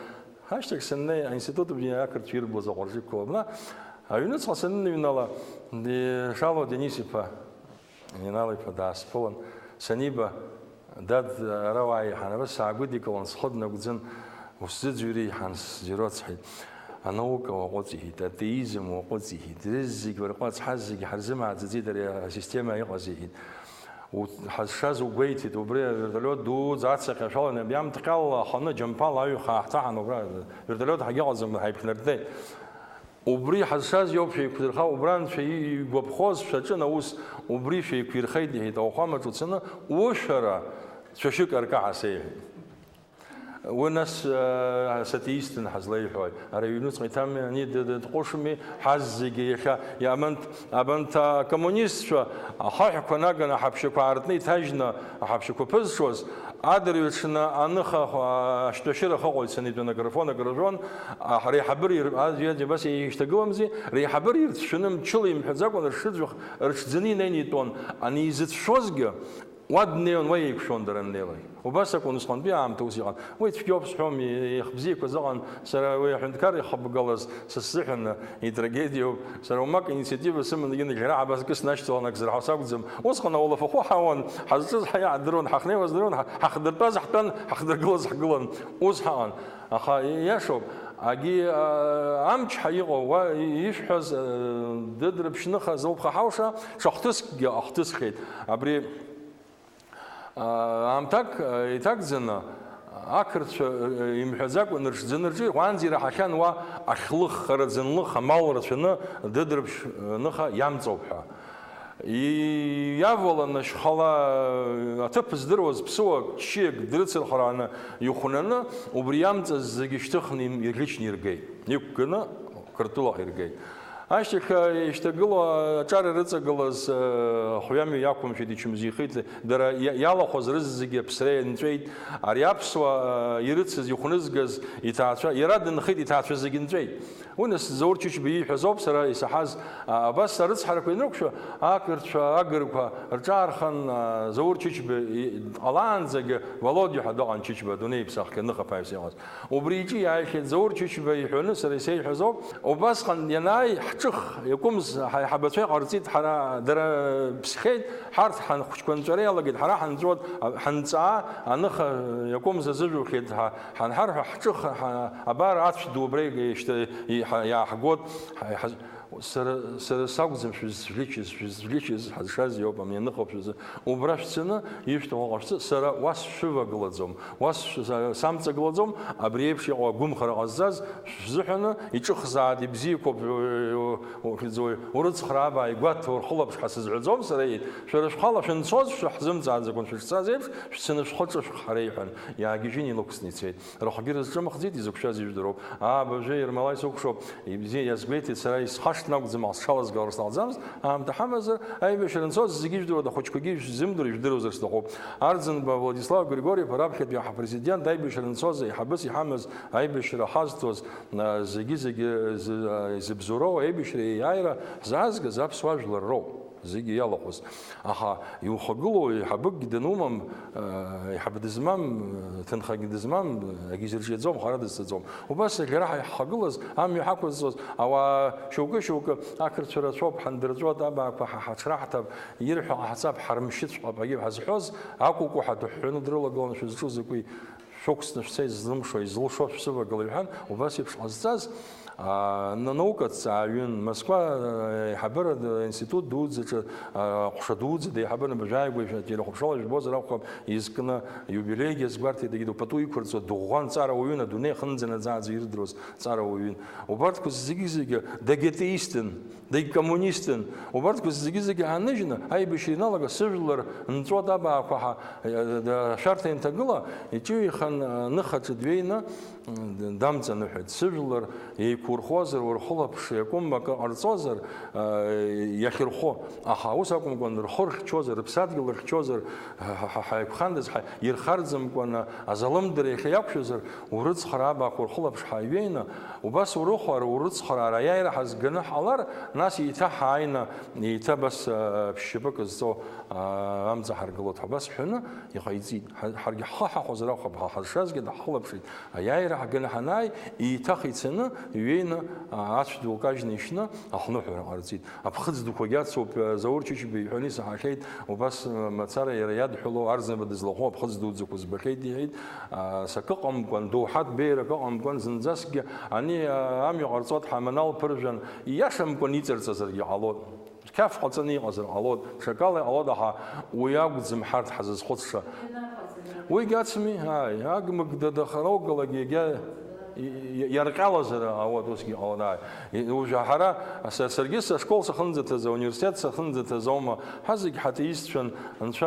Ашьҭахь саннеи, аинститут абни ақырҭцәа ирбоз аҟәарҷықәла абна, аҩныҵҟа саныныҩнала, Шалуа Денис-иԥа, Инал-иԥа даасԥылан, саниба, дад, ара уааи, ҳан, абас саагәыдикылан, схы днагәӡын, усзыӡырҩи, ҳан, сзироцҳаит. Анаука уаҟәыҵ, иҳәит, атеизм уаҟәыҵ, иҳәит, зегь уарҟәыҵ, ҳазегь ҳарзымааӡаӡеит ари асистема иҟаз, иҳәит. У-, ҳазшаз угәеиҭеит, убри авертолиот дуӡӡа ацаҟьа шәалан, абиамҭҟьалла аханы, џьамԥала аҩ хаа ҳҭаҳан, убра вертолиот ҳагьыҟаӡам, ҳаиԥхьнартәеит. Убри ҳазшаз иоуп шәеиқәдырха, убра анцәа игәаԥхоз шәаҿын аус, убри шәеиқәирхеит, иҳәеит, ауахәамаҿ уцаны, ушәара цәашьык аркаҳа сеиҳәеит. Уи нас, э, сатеистын ҳазлеиҳәои? Ара иҩнуҵҟа иҭами, ани д-, д-, дҟәышми, ҳаззегьы иахьа, иамант-, абанҭ акоммунистцәа ахаҳәқәа наганы аҳаԥшьақәа аартны иҭажьны, аҳаԥшьақәа ԥызҽуаз, адырҩаҽны аныха, а, ашьтәашьыра ахыҟоуҵан итәан аграфон, агражон, а, реиҳабыра ир-, а, ҩаӡәа абас еишьҭагыламзи, реиҳабыра ирцәшәаны мчыла имҳәаӡакәа рҽыӡәх-, рҽӡаны инеины итәон. Анизыцәшозгьы, уа днеиуан, уа еиқәшәон дара аннеилак. Убас акәын усҟантәи аамҭа ус иҟан. Уи цәгьоуп сҳәом, еихбзиақәа зыҟан, сара уи аҳәынҭқар ихыбгалаз са сзыҳәан итрагедиоуп. Сара уамак инициатива сыман, егьи нагьара абас кы снашьҭалан ак зырҳау сакәӡам. Усҟан аулафахәы ҳауан, ҳазҿыз ҳаиаадыруан, ҳахнеиуаз дыруан, ҳа-, ҳахдыртәаз ҳтәан, ҳахдыргылаз ҳгылан. Ус ҳаҟан. Аха иашоуп, агьи, а, амч ҳәа иҟоу, уа ишәҳәаз, а, дыдрыԥшьныха зылԥха ҳауша, ҽа хҭыскгьы ахҭысхьеит. Абри, а, аамҭак, а, иҭагӡаны, ақырҭцәа, а, имҳәаӡакәа нырҽӡаны рҿы, уаанӡа ираҳахьан уа ахьлыххара ӡынлых амал рацәаны дыдрыԥшь, а, ныха иамҵоуп ҳәа. И-, иаваланы шьхала аҭыԥ здыруаз ԥсыуак, ччиак дрыцырхрааны ихәнаны, убри иамҵаз зегьы шьҭыхны им-, иӷьычны иргеит. Иқәганы Қырҭтәылаҟа иргеит. Ашьҭахь, э, ишьҭагылоу аҿар ирыҵагылаз, э, хҩамҩа иақәымшәеит, ичымазаҩхеит, дара иа-, иалахәыз рызегьы аԥсра ианҵәеит. Ари аԥсуа, э, ирыцыз, ихәнызгаз иҭаацәа, иара дынхеит, иҭаацәа зегьы нҵәеит. Уи нас Заур Чычба ииҳәаз ауп сара исаҳаз, а, абас арыцҳарақәа ианрықәшәо, ақырҭцәа, агырқәа рҿаархан, а, Заур Чычба и-, дҟалаанӡагьы Володиа ҳәа дыҟан, Чычба, адунеи иԥсахгьы ныхаԥааҩс иҟаз. Убри иҿы иааихьеит Заур Чычба иҳәаны сара исеиҳәаз ауп. Убасҟан ианааи, ҳҿых, иакәымз, ҳаиҳабацәа иҟарҵеит, ҳара, дара ԥсхьеит, ҳарҭ ҳанхәыҷқәа нҵәара иалагеит, ҳара ҳанҵәот, а, ҳанҵаа, аныха иакәымз азыжәухьеит, ҳа, ҳанҳарҳәа, ҳҿых, ҳа-, абар ацә ду абра ишьҭа-, иҳа-, иааҳгот, ҳа-, ҳа-, Сара, сара сакәӡам шәызцәличыз, шәызцәличыз ҳазшаз иоуп, амҩаныфа шәзы. Убра шәцаны, ишәҭаху ҟашәҵа, сара уа сшәывагылаӡом, уа сшәы-, са-, самҵагылаӡом, абри еиԥш иҟоу агәымхара ҟазҵаз шәзыҳәаны, иҿыхзаат, ибзиақәоуп, у-, у-, у-, урыцхраап, ааигәаҭ, урхылаԥш ҳәа сызҳәаӡом сара, иеит. Шәара шәхала шәанцоз, шәаҳзымҵааӡакәан шәышцаз еиԥш, шәцаны шәхы ҿышәх, ҳәа реиҳәан, иаагьежьын илықәсны ицеит. Рыхгьы рызҿымыхӡеит, изықәшәаз ижәдыруп. Ааб, абжеи Ермолаи сықәшоуп, ибзиа иазгәеиҭеит, сара исхашҭны акәӡам, сҽалазгалар сҭахӡамызт, аамҭа ҳамазар, аибашьра анцоз зегьы ижәдыруада, ахәыҷқәагьы ишәзымдыруа ижәдыруазар сҭахуп. Арӡынба Владислав Григорьев-иԥа раԥхьатәи ҳапрезидент аибашьра анцоз еиҳабыс иҳамаз, аибашьра ҳазҭоз, а, зегьы-зегьы зы-, а, изыбзоуроу аибашьра еиааира ҳзаазгаз аԥсуа жәлар роуп. Зегьы иалахәыз. Аха иухагылоу еиҳабыкгьы данумам, э, еиҳаб дызмам, э, ҭынхагьы дызмам, э, акгьы зырҿиаӡом, хара дызцаӡом. Убас иахьа ҳа иаҳхагылаз, амҩа ҳақәызҵоз, ауаа шьоукы-шьоукы ақырҭцәа рацәоуп, ҳандырҵәот, абаақәа ҳа ҳаҽраҳҭап, ирҳәо ҟаҳҵап, ҳармшьыҵәҟьап, егьи ҳазҳәоз, акәукәу ҳәа дыҳәҳәаны дрылагылан, шәызҿу закәи? Шәықәсны шәца излымшо, изылшо шәсывагыла, иҳәан, убас еиԥш ҟазҵаз, аа, на-, наукаҭҵааҩын, Москва, аа, аиҳабыра д-, институт дуӡӡаҿы, аа, ҟәша дуӡӡа деиҳабын, абыржәааигәа ишәа-, телехәаԥшрала жәбозар акәхап, изкны, иубилеигьы азгәарҭеит, егьи пату иқәырҵо, дыӷәӷәан, ҵара уаҩын, адунеи ахынӡанаӡааӡо ирдыруаз ҵара уаҩын. Убарҭқәа зегьы-зегьы дагетеистын. Дагькоммунистын. Убарҭқәа зегьы-зегьы ааныжьны, аибашьра иналага, сыжәлар нҵәот абаақәа ҳа, э, э, ашәарҭа инҭагыла, иҿыҩеихан, э, ныхаҿы дҩеины, м, дамҵаныҳәеит. Сыжәлар еиқәурхозар, урхылаԥш, иакәым акы ҟарҵозар, э, иахьырхәо. Аха ус акәымкәан, рхы рхьчозар, рыԥсадгьыл рхьчозар, ҳа, ҳа, ҳа, ҳаиқәхандаз, ҳа, ирхарӡымкәан, азалымдара иахьа иақәшәозар, урыцхраап, ахә урхылаԥш ҳаҩеины, убас урыхәар, урыцхраара аиааира ҳазганы ҳҟалар, нас еиҭа ҳааины, еиҭа абас, а, ԥшьшьапык зҵо, а, амца ҳаргылоит ҳәа абас ҳәаны иҟаиҵеит. Ҳа-, ҳаргьы ҳхы ҳахәозар акәхап, ҳа ҳазшазгьы даҳхылаԥшит. Аиааира ҳганы ҳанааи, еиҭах ицаны, иҩеины, а, ацә ду лкажьны ишьны, ахныҳәара ҟарҵеит. Аԥхыӡ дуқәагьы ацуп, Заур Чычба иҳәаны исаҳахьеит, убас, м, мацара иара иадҳәалоу Арӡынба дызлахәу аԥхыӡ дуӡӡақәа збахьеит, иҳәеит. А, сакы ҟамкәан, доуҳатә беиарак ыҟамкәан, зынӡаскгьы ани, а, амҩа ҟарҵот ҳәа аманал ԥыржәан, ииашамкәан иҵарҵазаргьы ҟалот. Қьаф ҟаҵаны иҟазар ҟалот, ҽакала иҟалот, аха уи акәӡам ҳарҭ ҳазызхәыцша. Уигьы ацми, ааи, агмыг дадахароугалак иагьа и-, и-, иарҟьалазар, ауат усгьы ҟалоит, ааи. И-, уажә ҳара, са-, саргьы сашкол сахынӡаҭаз, ауниверситет сахынӡаҭаз аума, ҳазегь ҳатеистцәан, анцәа,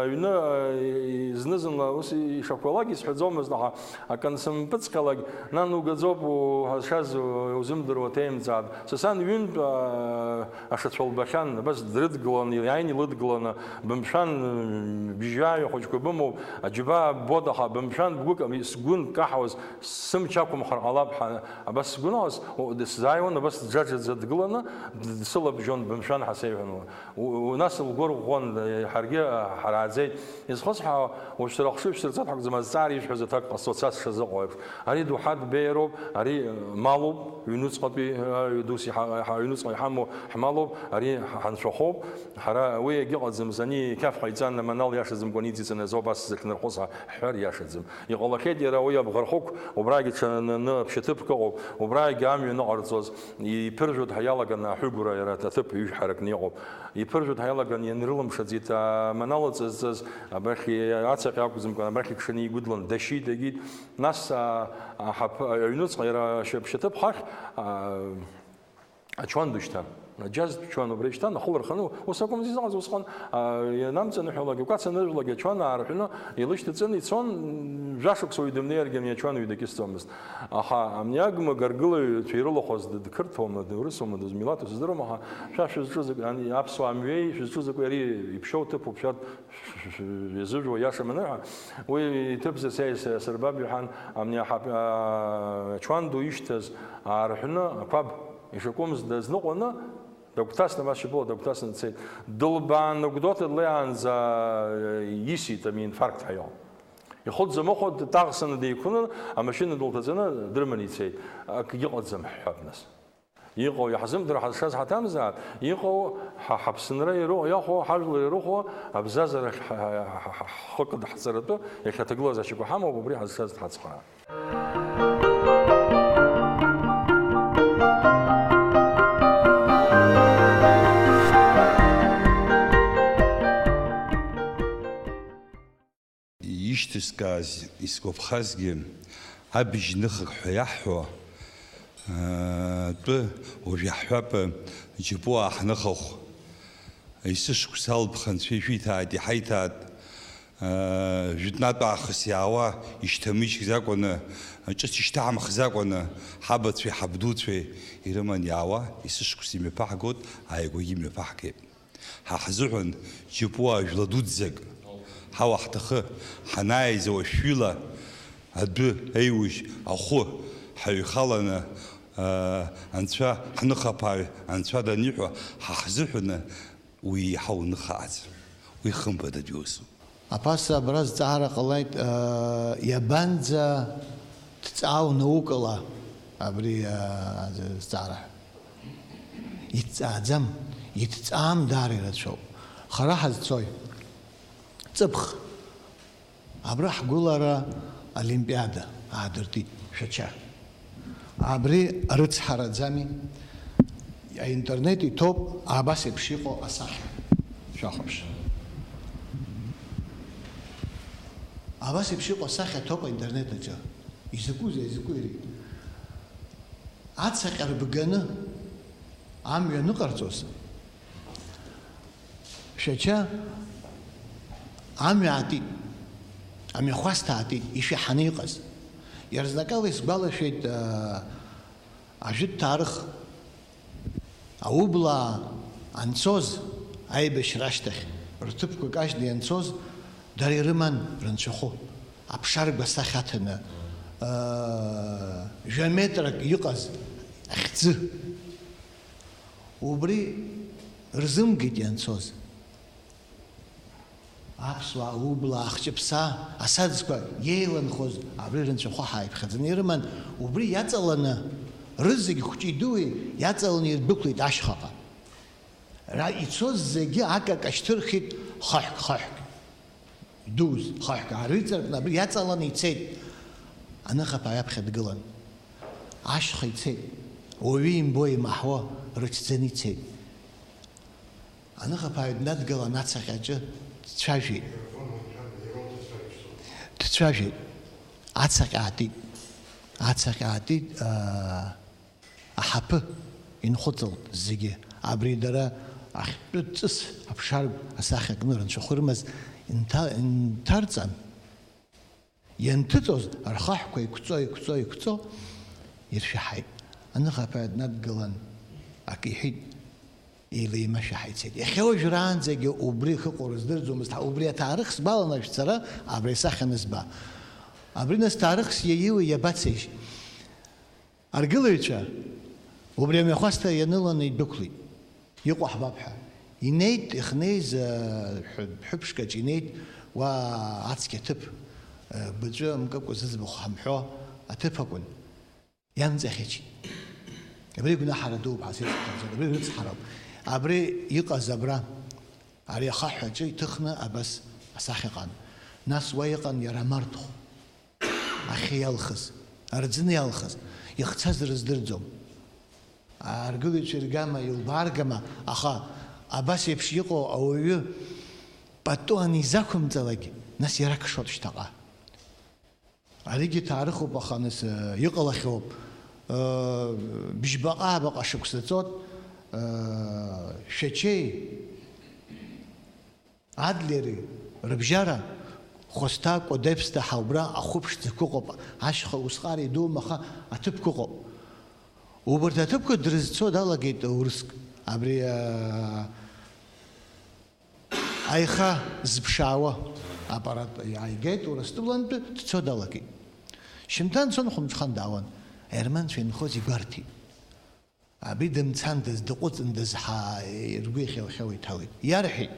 аҩны, а, и-, зны-зынла ус ишақәлалак исҳәаӡомызт, аха акы ансымпыҵҟьалак, нан, угаӡоуп, у-, ҳазшаз у-, узымдыруа ҭеимҵаап. Са сан ҩынтә, а, ашацәа лбахьан, абас дрыдгыланы, иааины илыдгыланы, бымшәан, бжьҩажәа хәыҷқәа бымоуп, аџьабаа ббоит, аха бымшәан, бгәы ка-, сгәы нкаҳауаз, сымч ақәымхар ҟалап ҳәа, абас сгәы налас, о, дысзааиуан, абас дџаџаӡа дгыланы, д-, дсылабжьон, бымшәан ҳәа сеиҳәон. У-, у-, нас лгәы рӷәӷәон, ҳаргьы, ҳарааӡеит. Изхысҳәаауа, уажә сара ахшыҩ шәсырҵап ҳәа акәӡам, азҵаара ишәҳәаз аҭак ҟасҵо, са сшазыҟоу еиԥш. Ари доуҳатә беиароуп, ари, э, малуп, ҩнуҵҟатәи, э, дус иҳа-, иҳа-, ҩнуҵҟа иҳамоу ҳмалуп, ари ҳа-, ҳанцәахоуп. Ҳара уи егьыҟаӡам, ани қьаф ҟаиҵан, аманал иашаӡамкәан иҵицаны азоуп ас зыхьнырхоз ҳҳәар иашаӡам. Иҟалахьеит иара уи абӷархықә, убрагьы ҽананы аԥшьаҭыԥк ыҟоуп, убрагьы амҩа аныҟарҵоз, иԥыржәоит ҳәа иалаган аҳәыгәра иара аҭыԥ ҩышә ҳаракны иҟоуп. Иԥыржәоит ҳәа иалаган ианрылымшаӡеит, аманал ыҵазҵаз, абрахь ацаҟьа акәӡамкәан, абрахь икшаны игәыдлан дашьит, егьит. Нас, а, аҳаԥ-, аҩнуҵҟа иара шьап-, шьаҭыԥ хахь, а, ачуан дышьҭан. Аџьаз чуан убра ишьҭан, ахы лырханы, ус акәымзи изыҟаз усҟан, а, ианамҵаныҳәалак, икәац аныржәлак, ачуан аарҳәны илышьҭаҵаны ицон, жәашықәса уаҩ дымнеиргьы ани ачуан ҩадагьы сҵомызт. Аха амни агмыг аргылаҩцәа ирылахәыз д-, дқырҭуама, дурысуама, дызмилаҭу сыздыруам, аха шәа шәызҿу закә-, ани аԥсуаа мҩеи, шәызҿу закәи ари иԥшьоу ҭыԥуп, шәарҭ шәызжәуа иашам аныҳәа, уи иҭыԥ зыцеи са-, сырбап иҳәан, амни аҳап-, а, ачуан ду ишьҭаз аарҳәны, ақәаб ишакәымз дазныҟәаны, дагәҭасны, абас шьапыла дагәҭасны дцеит. Дылбаан, Гәдоуҭа длеиаанӡа, э, исит, аминфаркт ҳәа иҟоу. Ихәыцӡа мыхәа дтаӷсаны деиқәны, амашьына дылҭаҵаны дрыманы ицеит. Акгьы ыҟаӡам ҳҳәап, нас. Иҟоу иаҳзымдыруа ҳазшаз ҳаҭамзаап, иҟоу ҳа-, ҳаԥсынра иры-, иахәо, ҳажәлар ирыхәо, абзазарахь ҳа-, ҳа-, ҳа-, ҳхы кыдҳҵаратәы иахьа аҭагылазаашьақәа ҳамоуп, убри ҳазшаз дҳацхраап. Ишьҭыскааз, исгәаԥхазгьы, абжьныхак ҳәа иаҳҳәо, аа, тәы уажә иаҳҳәап, џьапуаа ҳныхахә. Есышықәса алԥха анцәа ишәиҭааит, иҳаиҭааит, аа, жәытәнатә аахыс иаауа ишьҭамыжькӡакәаны, ҿыц ишьҭаҳамхӡакәаны, ҳабацәеи ҳабдуцәеи ирыман иаауа есышықәса имҩаԥаҳгоит, ааигәагьы имҩаԥаҳгеит. Ҳа ҳзыҳәан џьапуаа жәла дуӡӡак ҳауа ҳҭахы, ҳанааиз ауашәшәила адәы аиужь ахәы ҳаҩхаланы, аа, анцәа ҳныхаԥааҩ анцәа даниҳәа, ҳа ҳзыҳәаны уи еиҳа уныхааӡам. Уи хымԥадатәи усуп. Аԥаса абра зҵаара ҟалеит, аа, иабанӡа дҵаау наукала абри, аа, зҵаара? Идҵааӡам, идҵаам, даара ирацәоуп. Хара ҳазцои? Ҵыԥх. Абра ҳгәылара олимпиада аадыртит, Шәача. Абри рыцҳараӡами? Аинтернет иҭоуп абас еиԥш иҟоу асахьа. Шәахәаԥш. Абас еиԥш иҟоу асахьа ҭоуп аинтернет аҿы. Изакәызеи, изакәи ари? Ацаҟьа рбганы амҩа аныҟарҵоз, Шәача амҩа аатит, амҩахәасҭа аатит, ишәаҳаны иҟаз. Иарзнакала исгәалашәеит, аа, ажәытә ҭаарых, аублаа анцоз, аибашьра ашьҭахь рҭыԥқәа кажьны ианцоз, дара ирыман рынцәахәы, аԥшаргә асахьа аҭаны, аа, жәаметрак иҟаз ахьӡы. Убри рзымгеит ианцоз. Аԥсуаа, аублаа, ахҷыԥсаа, асаӡқәа иеиланхоз абри рынцәахәы ҳааиԥхьаӡаны ирыман, убри иаҵаланы, рызегь хәҷи-дуи иаҵаланы ирдәықәлеит ашьхаҟа. Ра-, ицоз зегьы акака шьҭырхит, хаҳәк-хаҳәк. Идуз хаҳәк аарыҵаркны абри иаҵаланы ицеит. Аныхаԥааҩ аԥхьа дгылан. Ашьха ицеит. Уаҩы имбо, имаҳауа рыҽӡаны ицеит. Аныхаԥааҩ днадгылан ацаҟьаҿы дцәажәеит. Дцәажәеит. Ацаҟьа аатит. Ацаҟьа аатит, аа, аҳаԥы инхәыҵалт зегьы. Абри дара ахьтәы ҵыс аԥшаргә асахьа кны рынцәахәы рымаз инҭа-, инҭарҵан, ианҭыҵуаз, рхаҳәқәа еиқәҵо, еиқәҵо, еиқәҵо, иршәаҳаит. Аныхаԥааҩ днадгылан, акы иҳәит, еилеимашәа ҳаицеит. Иахьа уажәраанӡагьы убри ахьыҟоу рыздырӡомызт. Убри аҭаарых сгәаланаршәт сара, абри асахьа анызба. Абри нас ҭаарыхс иаиуи иабацеишь? Аргылаҩцәа убри амҩахәасҭа ианыланы идәықәлеит. Иҟоу ҳбап ҳәа. Инеит, ихнеиз, э, ҳәы-, ҳәыԥшк аҿы инеит, уа ацқьа ҭыԥ, э, быҵәы мкыкәа зыӡбахә ҳамҳәо аҭыԥ акәын. Иамҵахьачеит. Абри гәнаҳара дууп ҳәа сеицәхьаӡоит, абри рыцҳароуп. Абри иҟаз абра, ари ахаҳә аҿы иҭыхны абас асахьа ыҟан. Нас уа иҟан иара амарҭхә. Ахьы иалхыз, арӡны иалхыз, ихцаз рыздырӡом. Аргылаҩцәа иргама, илбааргама, аха абас еиԥш иҟоу ауаҩы пату анизақәымҵалак, нас иара кшоит шьҭаҟа. Аригьы ҭаарыхуп, аха нас, э, иҟалахьоуп. Э, бжьбаҟа-ааба шықәса ҵуеит, э, Шәачеи Адлери рыбжьара Хәысҭа Кәадеԥсҭа ҳа убра ахәы ԥшӡақәа ыҟоуп, ашьха усҟар идуума, аха аҭыԥқәа ыҟоуп. Убарҭ аҭыԥқәа дрызцо далагеит урыск. Абри, аа, аиха зыԥшаауа аппарат иааигеит, Урыстәылантәи дцо далагеит. Шьымҭан цон, хәымҽхан даауан. Аерманцәа инхоз игәарҭеит. Абри дымцандаз, дыҟәыҵындаз ҳәа ргәы иахьеухьауа иҭалеит. Иарҳәеит,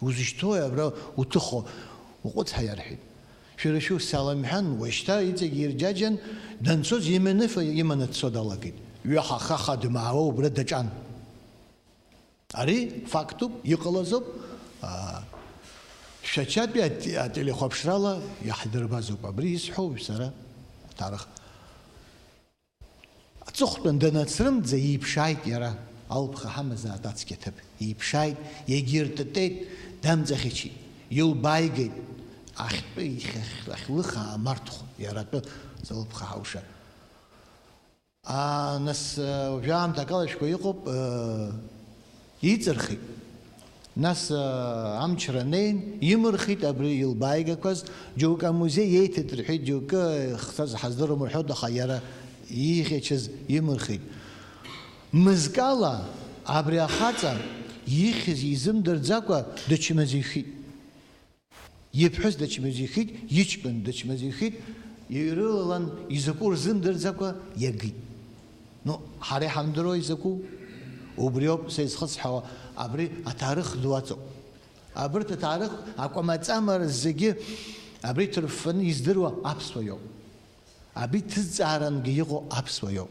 узышьҭоуи абра уҭыхо, уҟәыҵ ҳәа иарҳәеит. Шәара шәус салымҳәан, уажәшьҭа иҵегь ирџьаџьан, данцоз иманы ф-, иманы дцо далагеит. Ҩаха-хаха дмаауа убра даҿан. Ари фактуп, иҟалазоуп, аа, Шәачатәи ат-, ателехәаԥшрала иаҳдырбазоуп. Абри исҳәоуп сара, аҭарых. Аҵыхәтәан данацрымҵӡа, ииԥшааит иара, алԥха ҳамазаат ацқьа ҭыԥ. Ииԥшааит, иагьиртытеит, дамҵахьычеит, илбааигеит, Ахьтәы ихьахь-, ахьлыха амарҭхә, иара атәы залыԥха ҳауша. Аа, нас, э, уажәы аамҭа акалашәқәа иҟоуп, э, иҵырхит. Нас, э, амчра неин, имырхит абри илбааигақәаз, џьоукы амузеи еиҭеит рҳәеит, џьоукы, э, хцаз ҳаздыруам рҳәоит, аха иара ииӷьачыз имырхит. Мызкала абри ахаҵа ихьыз изымдырӡакәа дычмазаҩхеит. Иԥҳәыс дычмазаҩхеит, иҷкәын дычмазаҩхеит, ирылалан изакәу рзымдырӡакәа иагеит. Ну, ҳара иҳамдыруа изакәу? Убриоуп са изхысҳәаауа, абри аҭаарых ду аҵоуп. Абырҭ аҭаарых акәамаҵамара зегьы абри ҭырффаны издыруа аԥсуа иоуп. Абри ҭызҵаарангьы иҟоу аԥсуа иоуп.